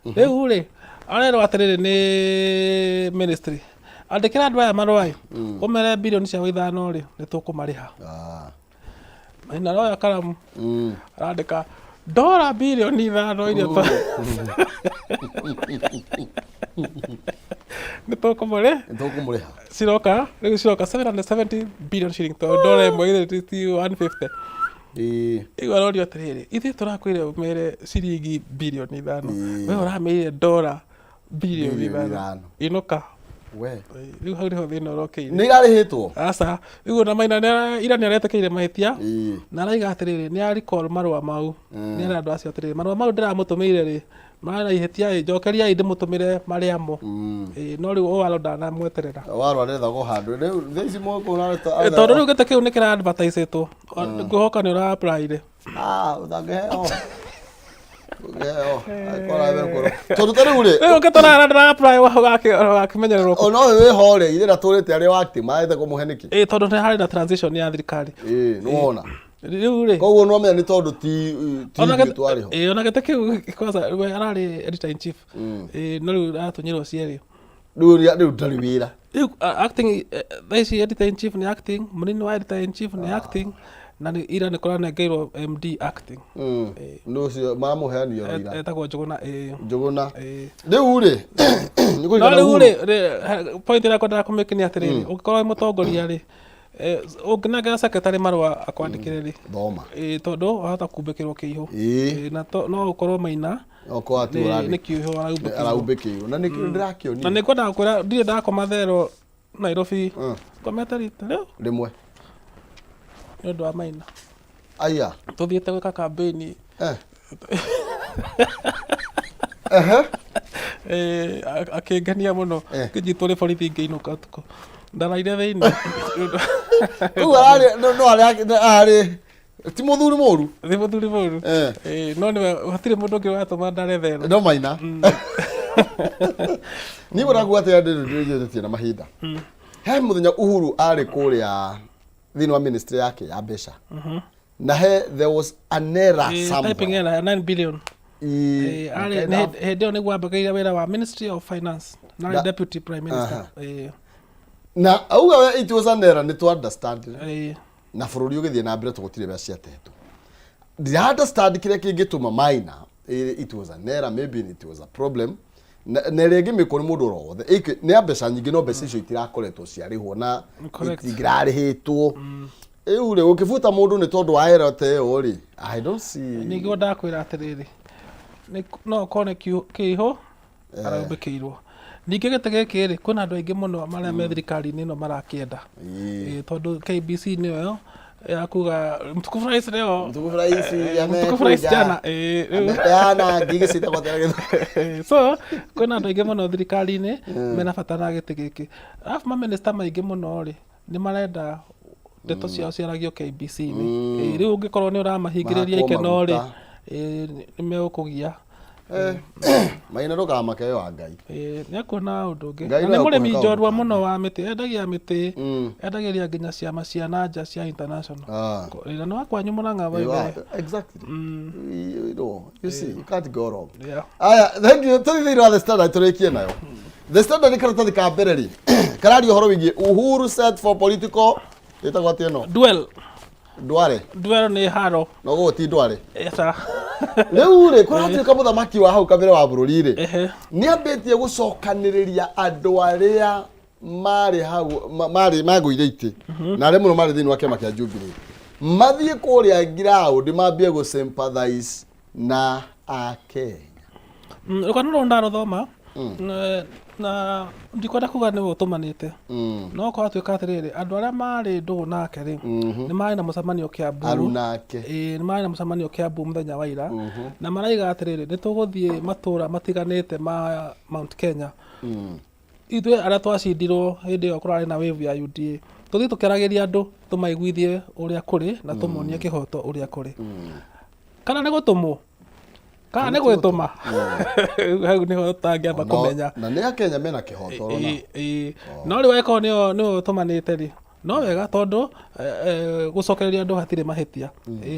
Rĩu rĩ, arerwo atĩrĩrĩ nĩ ministry, andĩkĩra andũ aya marũa ĩ, ũmere birioni ciao 5 rĩ, nĩ tũkũmarĩha. Maina aroya karamu, arandĩka ndora birioni 5 iria nĩ tũkũmũrĩ Nĩ tũkũmũrĩha. Ciroka rĩu ciroka 770 billion shilling, tondũ ndora ĩmwe githĩ ti 150? Ĩĩ. Rĩu arorio atĩrĩrĩ, ithuĩ tũrakwĩre ũmere ciringi birioni 5, we ũramĩire ndora birioni Birioni 5. 5. Inũka. We. Rĩu hau nĩho thĩna ũrokĩire. Nĩ irarĩhĩtwo? Aca, rĩu ona Maina ira nĩ aretĩkĩire mahĩtia Ĩĩ. na araiga atĩrĩrĩ, nĩ a recall marũa mau, nĩ era andũ acio atĩrĩrĩ, marũa mau ndĩramũtũmĩire rĩ, marĩ na ihĩtia ĩ, njokeriai ndĩmũtũmĩre marĩa mo. Ĩĩ, no rĩu Owalo ndanamweterera. Owalo arethagwo handũ rĩu thaa ici mwaka ũrareta. Ĩ, tondũ rĩu gĩtĩ kĩu nĩ kĩra advertise-ĩtwo, ngwĩhoka nĩ ũra apply-ire. Ah, ũtangĩheo. Ũngĩheo. Angĩkorwo ũrathiĩ kũrũ. Tondũ ta rĩu rĩ, Rĩu ũngĩtũrara ndũra apply ũgakĩmenyererwo kũ. ona ũyũ wĩho rĩ, ithe ndatũrĩte arĩ wa acting, marete kũmũhe nĩkĩ? Ĩ, tondũ nĩ harĩ na transition ya thirikari. Ĩĩ, nĩ wona. Rĩu rĩ, Koguo nĩ wamenya nĩ tondũ ti ti ona ithuĩ gĩtĩ twarĩ ho. Ĩ, ona gĩtĩ kĩu kwanza we ararĩ editor in chief. Ĩ, no rĩu aratunyirwo cierĩ. Rĩu rĩu ndarĩ wĩra. Rĩu acting, thaa ici editor in chief nĩ acting, mũnini wa editor in chief nĩ acting, na nĩ ira nĩ kũranengeirwo MD acting. Nĩ ũcio maramũheanio ira. Etagwo Njũgũna, ĩĩ. Njũgũna. Ĩĩ. Rĩu rĩ, nĩ No kũringana rĩu Uhuru. rĩ, point ĩrĩa ngwendaga kũmĩki nĩ atĩrĩrĩ, ũngĩkorwo wĩ mũtongoria rĩ, ũngĩnengera secretary marũa akwandĩkĩre rĩ, Thoma. Ĩĩ, tondũ wahota kumbĩkĩrwo kĩihũ. Ĩĩ. Ĩĩ, na no ũkorwo Maina Okorwo ati nĩ kĩihũ araumbĩkĩirwo. Araumbĩkĩirwo. Na nĩkĩo ndĩrakĩonire. Na nĩ ngwendaga kwĩra ndirĩ ndakoma therũ Nairobi, ngomete rita rĩu rĩmwe nĩ ũndũ wa Maina. Aya. Tũthiĩte gwĩka campaign. Ehe. Akĩngenia mũno. Ngĩnyitwo nĩ borithi ngĩinũka ũtukũ. Ndaraire thĩinĩ. Rĩu ararĩ no arĩ arĩ ti mũthuri mũru. Ti mũthuri mũru. No nĩwe hatirĩ mũndũ ũngĩ watũma ndare thero. No Maina. Niĩ ũraguo atĩ andũ ndĩrĩtie na mahinda. He mũthenya Uhuru arĩ kũrĩa thĩinĩ wa ministry yake ya mbeca. Na he there was an error somewhere. Typing error 9 billion. Arĩ hĩndĩ ĩyo nĩguo ambagĩrĩria wĩra wa Ministry of Finance na arĩ deputy prime minister. Na auga we it was an error nĩ tũ understand. Na bũrũri ũgĩthiĩ na mbere tũgũtirĩ mbeca ciatetwo. Ndira understand kĩrĩa kĩngĩtũma Maina it was an error, maybe it was a problem. Na ĩrĩa ĩngĩmĩkwo nĩ mũndũ oro wothe. Nĩ ya mbeca nyingĩ no mbeca icio itirakoretwo ciarĩhwo na itingĩrarĩhĩtwo. Rĩu rĩ ũkĩbuta mũndũ nĩ tondũ wa error ta ĩyo rĩ, I don't see. Nĩguo ndakwĩra atĩrĩrĩ, no ũkorwo nĩ kĩihũ araumbĩkĩirwo. Ningĩ gĩtĩ gĩkĩ rĩ, kwĩna andũ aingĩ mũno marĩa me thirikari-inĩ ĩno marakĩenda. Tondũ KBC nĩyo ya kuga mtukufu rais leo, Mtukufu rais mtukufu rais jana. Amepeana ngigĩ ciĩtagwo atĩa na gĩthũngũ? So kwĩna andũ aingĩ mũno thirikari-inĩ mena bata na gĩtĩ gĩkĩ. Arabu mamĩnĩsta maingĩ mũno rĩ, nĩ marenda ndeto ciao ciaragio KBC-inĩ. Rĩu ũngĩkorwo nĩ ũramahingĩrĩria Mahakwo ikeno rĩ, maguta. Nĩ megũkũgia. Maina ndũkamake we wa Ngai. Nĩ akuona ũndũ ũngĩ. Ngai Na nĩ no mũrĩmi ekũhe njorua kaũndũ mũno wa mĩtĩ, endagia mĩtĩ, endagĩria nginya ciama cia na nja cia international. Na nĩ wa kwanyu Mũrang'a by the way. Exactly. You know, you see, you can't go wrong. Yeah. Aya, thank you. Tũthiĩ thĩinĩ wa The Standard tũrĩkie nayo. The Standard nĩ karatathi ka mbere rĩ, kararia ũhoro wĩgiĩ Uhuru set for political ĩtagwo atĩa ĩno? Duel. Ndware. Duel nĩ haro. No gũkũ ti ndware. Eca. Rĩu rĩ, kũratuĩka mũthamaki wa hau kabere wa bũrũri rĩ, nĩ ambĩtie gũcokanĩrĩria andũ arĩa marĩ hau marĩ magũire itĩ na arĩa mũno marĩ thĩinĩ wa kĩama kĩa Jubilee mathiĩ kũrĩa ground mambie gũ sympathize na Akenya. Rũgano rũrũ ndarũthoma na ndikwenda kuga nĩwe ũtũmanĩte, no kwatuĩka atĩrĩrĩ, andũ arĩa marĩ ndũgũ nake rĩ, nĩ marĩ na mũcemanio Kiambu. Arunake. Ĩĩ, nĩ marĩ na mũcemanio Kiambu mũthenya wa ira, na maraiga atĩrĩrĩ, nĩ tũgũthiĩ matũra matiganĩte ma Mount Kenya. Ithuĩ arĩa twacindirwo hĩndĩ ĩyo kũrarĩ na wave ya UDA, tũthiĩ tũkĩaragĩria andũ tũmaiguithie ũrĩa kũrĩ na tũmonie kĩhoto ũrĩa kũrĩ. Kana nĩ gũtũmwo, kana nĩ gwĩtũma, hau nĩho tũtangĩamba kũmenya. Na nĩ Akenya mena kĩhoto ona. No rĩu angĩkorwo nĩwe ũtũmanĩte rĩ, no wega tondũ gũcokereria andũ hatirĩ mahĩtia.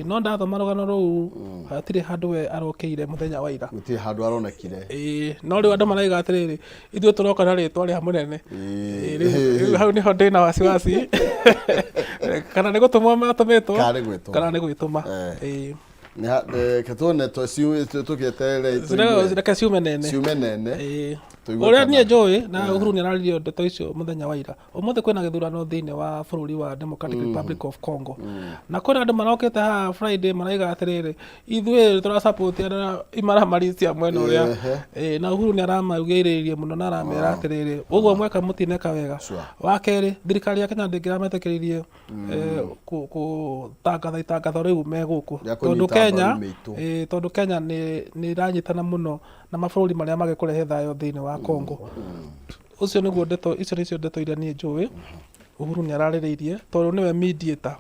No ndathoma rũgano rũu hatirĩ handũ we arokĩire mũthenya wa ira. Gũtirĩ handũ aronekire. No rĩu andũ maraiga atĩrĩrĩ, ithuĩ tũroka na rĩtwa rĩa mũnene. Rĩu hau nĩho ndĩna wasiwasi. Kana nĩ gũtũmwo matũmĩtwo, Kana nĩ gwĩtũma. Kana nĩ gwĩtũma. Reke tuone tũkĩeterere tũigue. Reke ciume nene. Ciume nene. Tũigue Ũrĩa kana niĩ njũĩ na Uhuru nĩ araririe ndeto icio mũthenya wa ira. Ũmũthĩ kwĩna gĩthurano thĩinĩ wa bũrũri wa Democratic Republic of Congo. Na kwĩna andũ marokĩte haha Friday maraiga atĩrĩrĩ, ithuĩ tũra support arĩa imaramari cia mwena ũrĩa. Na Uhuru nĩ aramaugĩrĩirie mũno na aramera atĩrĩrĩ, ũguo mweka mũtineka wega. Wa kerĩ, thirikari ya Kenya ndĩngĩrametĩkĩririe gũtangatha itangatho rĩu me gũkũ. Rĩa Tondũ kũnyita Kenya, mbaru mĩitũ. Tondũ Kenya nĩ ĩranyitana mũno na mabũrũri marĩa mangĩkũrehe thayũ thĩinĩ wa Congo. Ũcio nĩguo ndeto, icio nĩcio ndeto iria niĩ njũĩ Uhuru nĩ ararĩrĩirie tondũ nĩwe mediator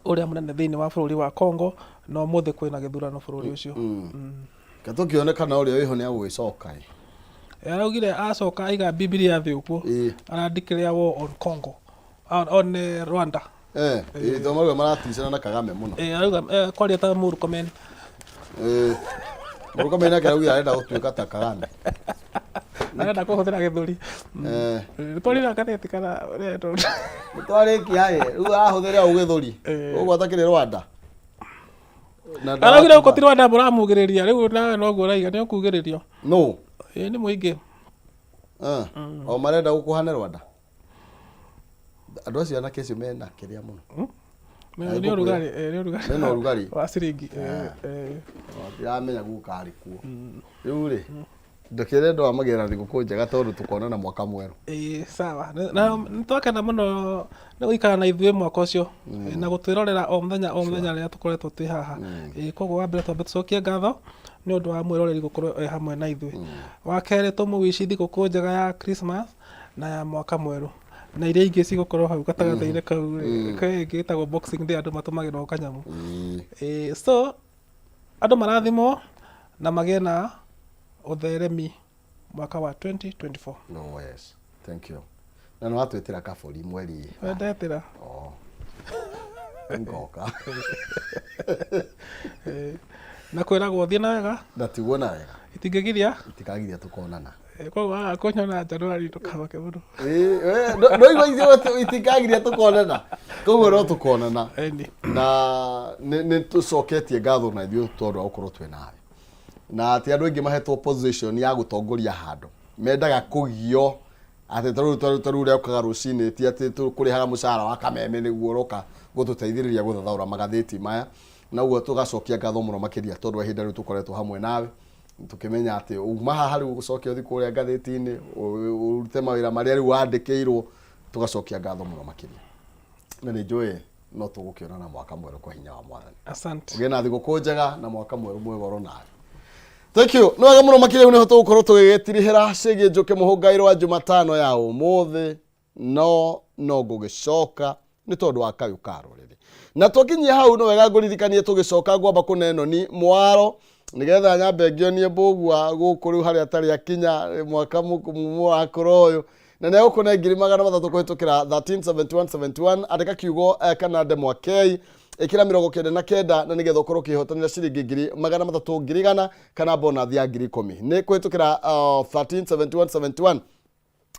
ũrĩa mũnene thĩinĩ wa bũrũri wa Congo, na ũmũthĩ kwĩna gĩthurano bũrũri ũcio. Reke tũkĩone kana ũrĩa wĩho nĩ agũgĩcoka ĩ. Araugire acoka aiga Bibilia thĩ ũguo, ara declare war on Congo, on Rwanda. Tondũ marauga maraticana na Kagame mũno. Arauga kwaria ta Murkomen. Murkomen nake araugire arenda gũtuĩka ta Kagame. Arenda kũhũthĩra gĩthũri. Nĩtwarire ngathĩti kana ũrĩa Nĩtwarĩkia ĩ, rĩu arahũthĩra ũ gĩthũri. Ũguo atakĩrĩ Rwanda. Na Araugire ndaratũma. gũkũ ti Rwanda mũramugĩrĩria, rĩu nawe noguo ũraiga nĩ ũkugĩrĩrio. No. Ĩ nĩ mũingĩ. O marenda gũkũhane Rwanda. Andũ acio anake acio mena kĩrĩa mũno. Nĩ ũrugarĩ, nĩ ũrugarĩ. Mena ũrugarĩ. Wa ciringi. Ndiramenya guka arĩ kuo. Rĩu rĩ, Ndũkĩre andũ a Magĩra thigũkũ njega tondũ tũkonana mwaka mwerũ. Ĩĩ sawa. Na nĩ twakena mũno nĩ gũikara na ithuĩ mwaka ũcio na gũtwĩrorera o mũthenya o mũthenya rĩrĩa tũkoretwo twĩ haha. Ĩĩ koguo wa mbere twambe tũcokie ngatho nĩ ũndũ wa mwĩroreri gũkorwo e hamwe na ithuĩ. Wa kerĩ tũmũwici thigũkũ njega ya Christmas na ya mwaka mwerũ na iria ingĩ cigũkorwo hau gatagatĩ-inĩ kau rĩ, kwĩ ĩngĩ ĩtagwo Boxing Day andũ matũmagĩrwo kanyamũ. Ĩĩ so andũ marathimwo na magĩe na ũtheremi mwaka wa 2024. No, yes. Thank you. Na nĩ watwĩtĩra kabũri mweri. Wendetĩra. Oh. Ngoka. Na kwĩragwo thiĩ na wega. Na tiguo na wega. Itingĩgiria. Itikagiria tukonana. Koguo waga kũnyona Januari ndũkamake mũno. No igua itikagiria tukonana. Koguo no tukonana. Na nĩ tũcoketie ngatho na ithuĩ tondũ wa gũkorwo twĩ nawe. Na atĩ andũ aingĩ mahetwo position ya gũtongoria handũ mendaga kũgio atĩ tarĩu tarĩu ũrĩa ũkaga rũcinĩ ti atĩ tũkũrĩhaga mũcara wa kameme nĩguo ũroka gũtũteithĩrĩria gũthathaũra magathĩti maya. Na ũguo tũgacokia ngatho mũno makĩria tondũ wa ihinda rĩu tũkoretwo hamwe nawe tũkĩmenya atĩ uma haha rĩu ũcoke ũthiĩ kũrĩa ngathĩti-inĩ ũrute mawĩra marĩa rĩu wandĩkĩirwo, tũgacokia ngatho mũno makĩria. Na nĩ njũĩ no tũgũkĩonana mwaka mwerũ kwa hinya wa Mwathani. Asante. Ũgĩe na thigũkũ njega na mwaka mwerũ mwega oro nawe. Thank you. Nĩ wega mũno makĩria rĩu nĩho tũgũkorwo tũgĩgĩtirihĩra ciĩgiĩ Njũkĩ Mũhũngairũ wa Jumatano ya ũmũthĩ no no ngũgĩcoka nĩ tondũ wa kayũ ka rũrĩrĩ. Na twakinyia hau nĩ wega ngũririkanie tũgĩcoka ngwamba kũnenoni mwaro nĩgetha nyambe ngĩonie mbũgua gũkũ rĩu harĩa atarĩ akinya mwaka mũrakũra ũyũ. Na nĩ egũkũne 300,000 kũhĩtũkĩra 137171 andĩka kiugo kana ndemwa K ĩkĩra 99 na nĩgetha ũkorwo ũkĩhotanĩra ciringi 300,000 100,000 kana bonathi ya 10,000 nĩ kũhĩtũkĩra 137171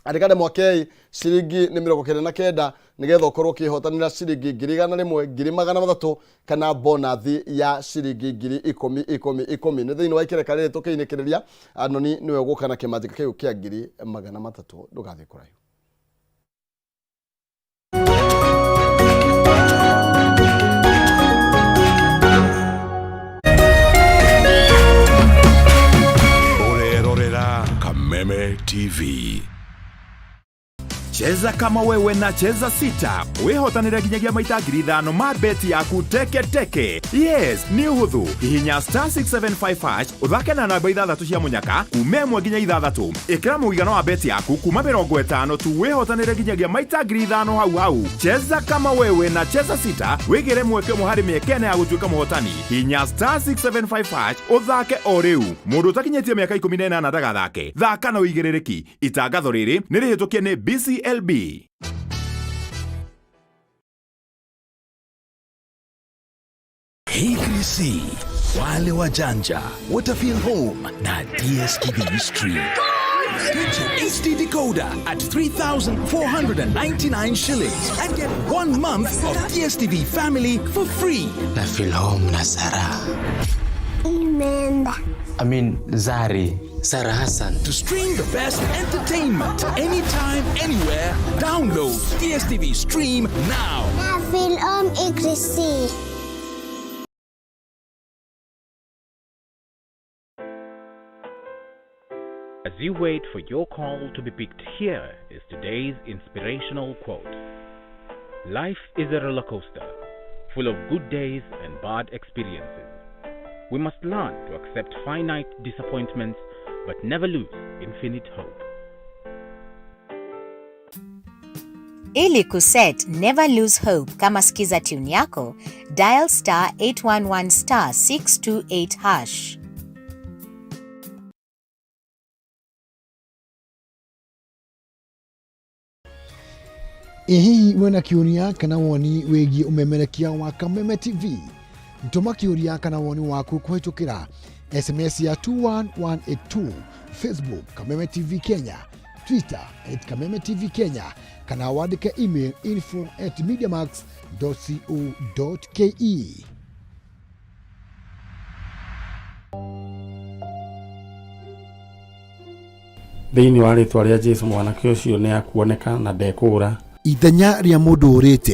andĩka ndemwa K ciringi nĩ 99 nĩgetha ũkorwo ũkĩhotanĩra ciringi 100,000 300,000 kana bonathi ya ciringi 10,000 10,000 10,000 nĩ thĩinĩ wa ikereka rĩrĩ tũkĩinĩkĩrĩria Anoni nĩwe ũgũka na kĩmanjĩka kĩu kĩa 300,000 ndũgathiĩ kũraihu. Ũrerorera Kameme TV. Cheza kama wewe na Cheza Sita wihotanire nginyagia maita 5,000 ma beti yaku teke teke. Yes, nĩ ũhũthũ. Hihinya star 675 hash ũthake na namba 6 cia mũnyaka kuma 1 nginya 6. Ĩkĩra mũigana wa beti yaku kuma 50 tu wihotanire nginyagia maita 5,000 hau hau. Cheza kama wewe na Cheza Sita wĩgĩre mweke ũmwe harĩ mĩeke ĩna ya gũtuĩka mũhotani. Hihinya star 675 hash ũthake o rĩu. Mũndũ ũtakinyĩtie mĩaka 18 ndagathake. Thaka na ũigĩrĩrĩki. Itangatho rĩrĩ nĩ rĩhĩtũkie nĩ BCLB. K3C, wale wajanja watafeel home na DStv Stream. Get your HD decoder at 3,499 shillings and get 1 month of DStv Family for free. Na feel home na Sarah. Imeenda. I mean Zari. Sarah Hassan. To stream the best entertainment anytime, anywhere, download DStv Stream now. Na feel home K3C. As you wait for your call to be picked, here is today's inspirational quote. Life is a roller coaster, full of good days and bad experiences. We must learn to accept finite disappointments, but never lose infinite hope. Ili kuset Never Lose Hope kama skiza tune yako, dial star 811 star 628 hash. Ĩ hihi wĩna kĩũria kana woni wĩgiĩ ũmemerekia wa Kameme TV? Tũma kĩũria kana woni waku kũhĩtũkĩra SMS ya 21182, Facebook Kameme TV Kenya, Twitter at Kameme TV Kenya, kana wandĩke email info at mediamax dot co dot ke. Thĩinĩ wa rĩtwa rĩa Jesu mwanake ũcio nĩ akuoneka na ndekũũra. Ithenya rĩa mũndũ ũrĩte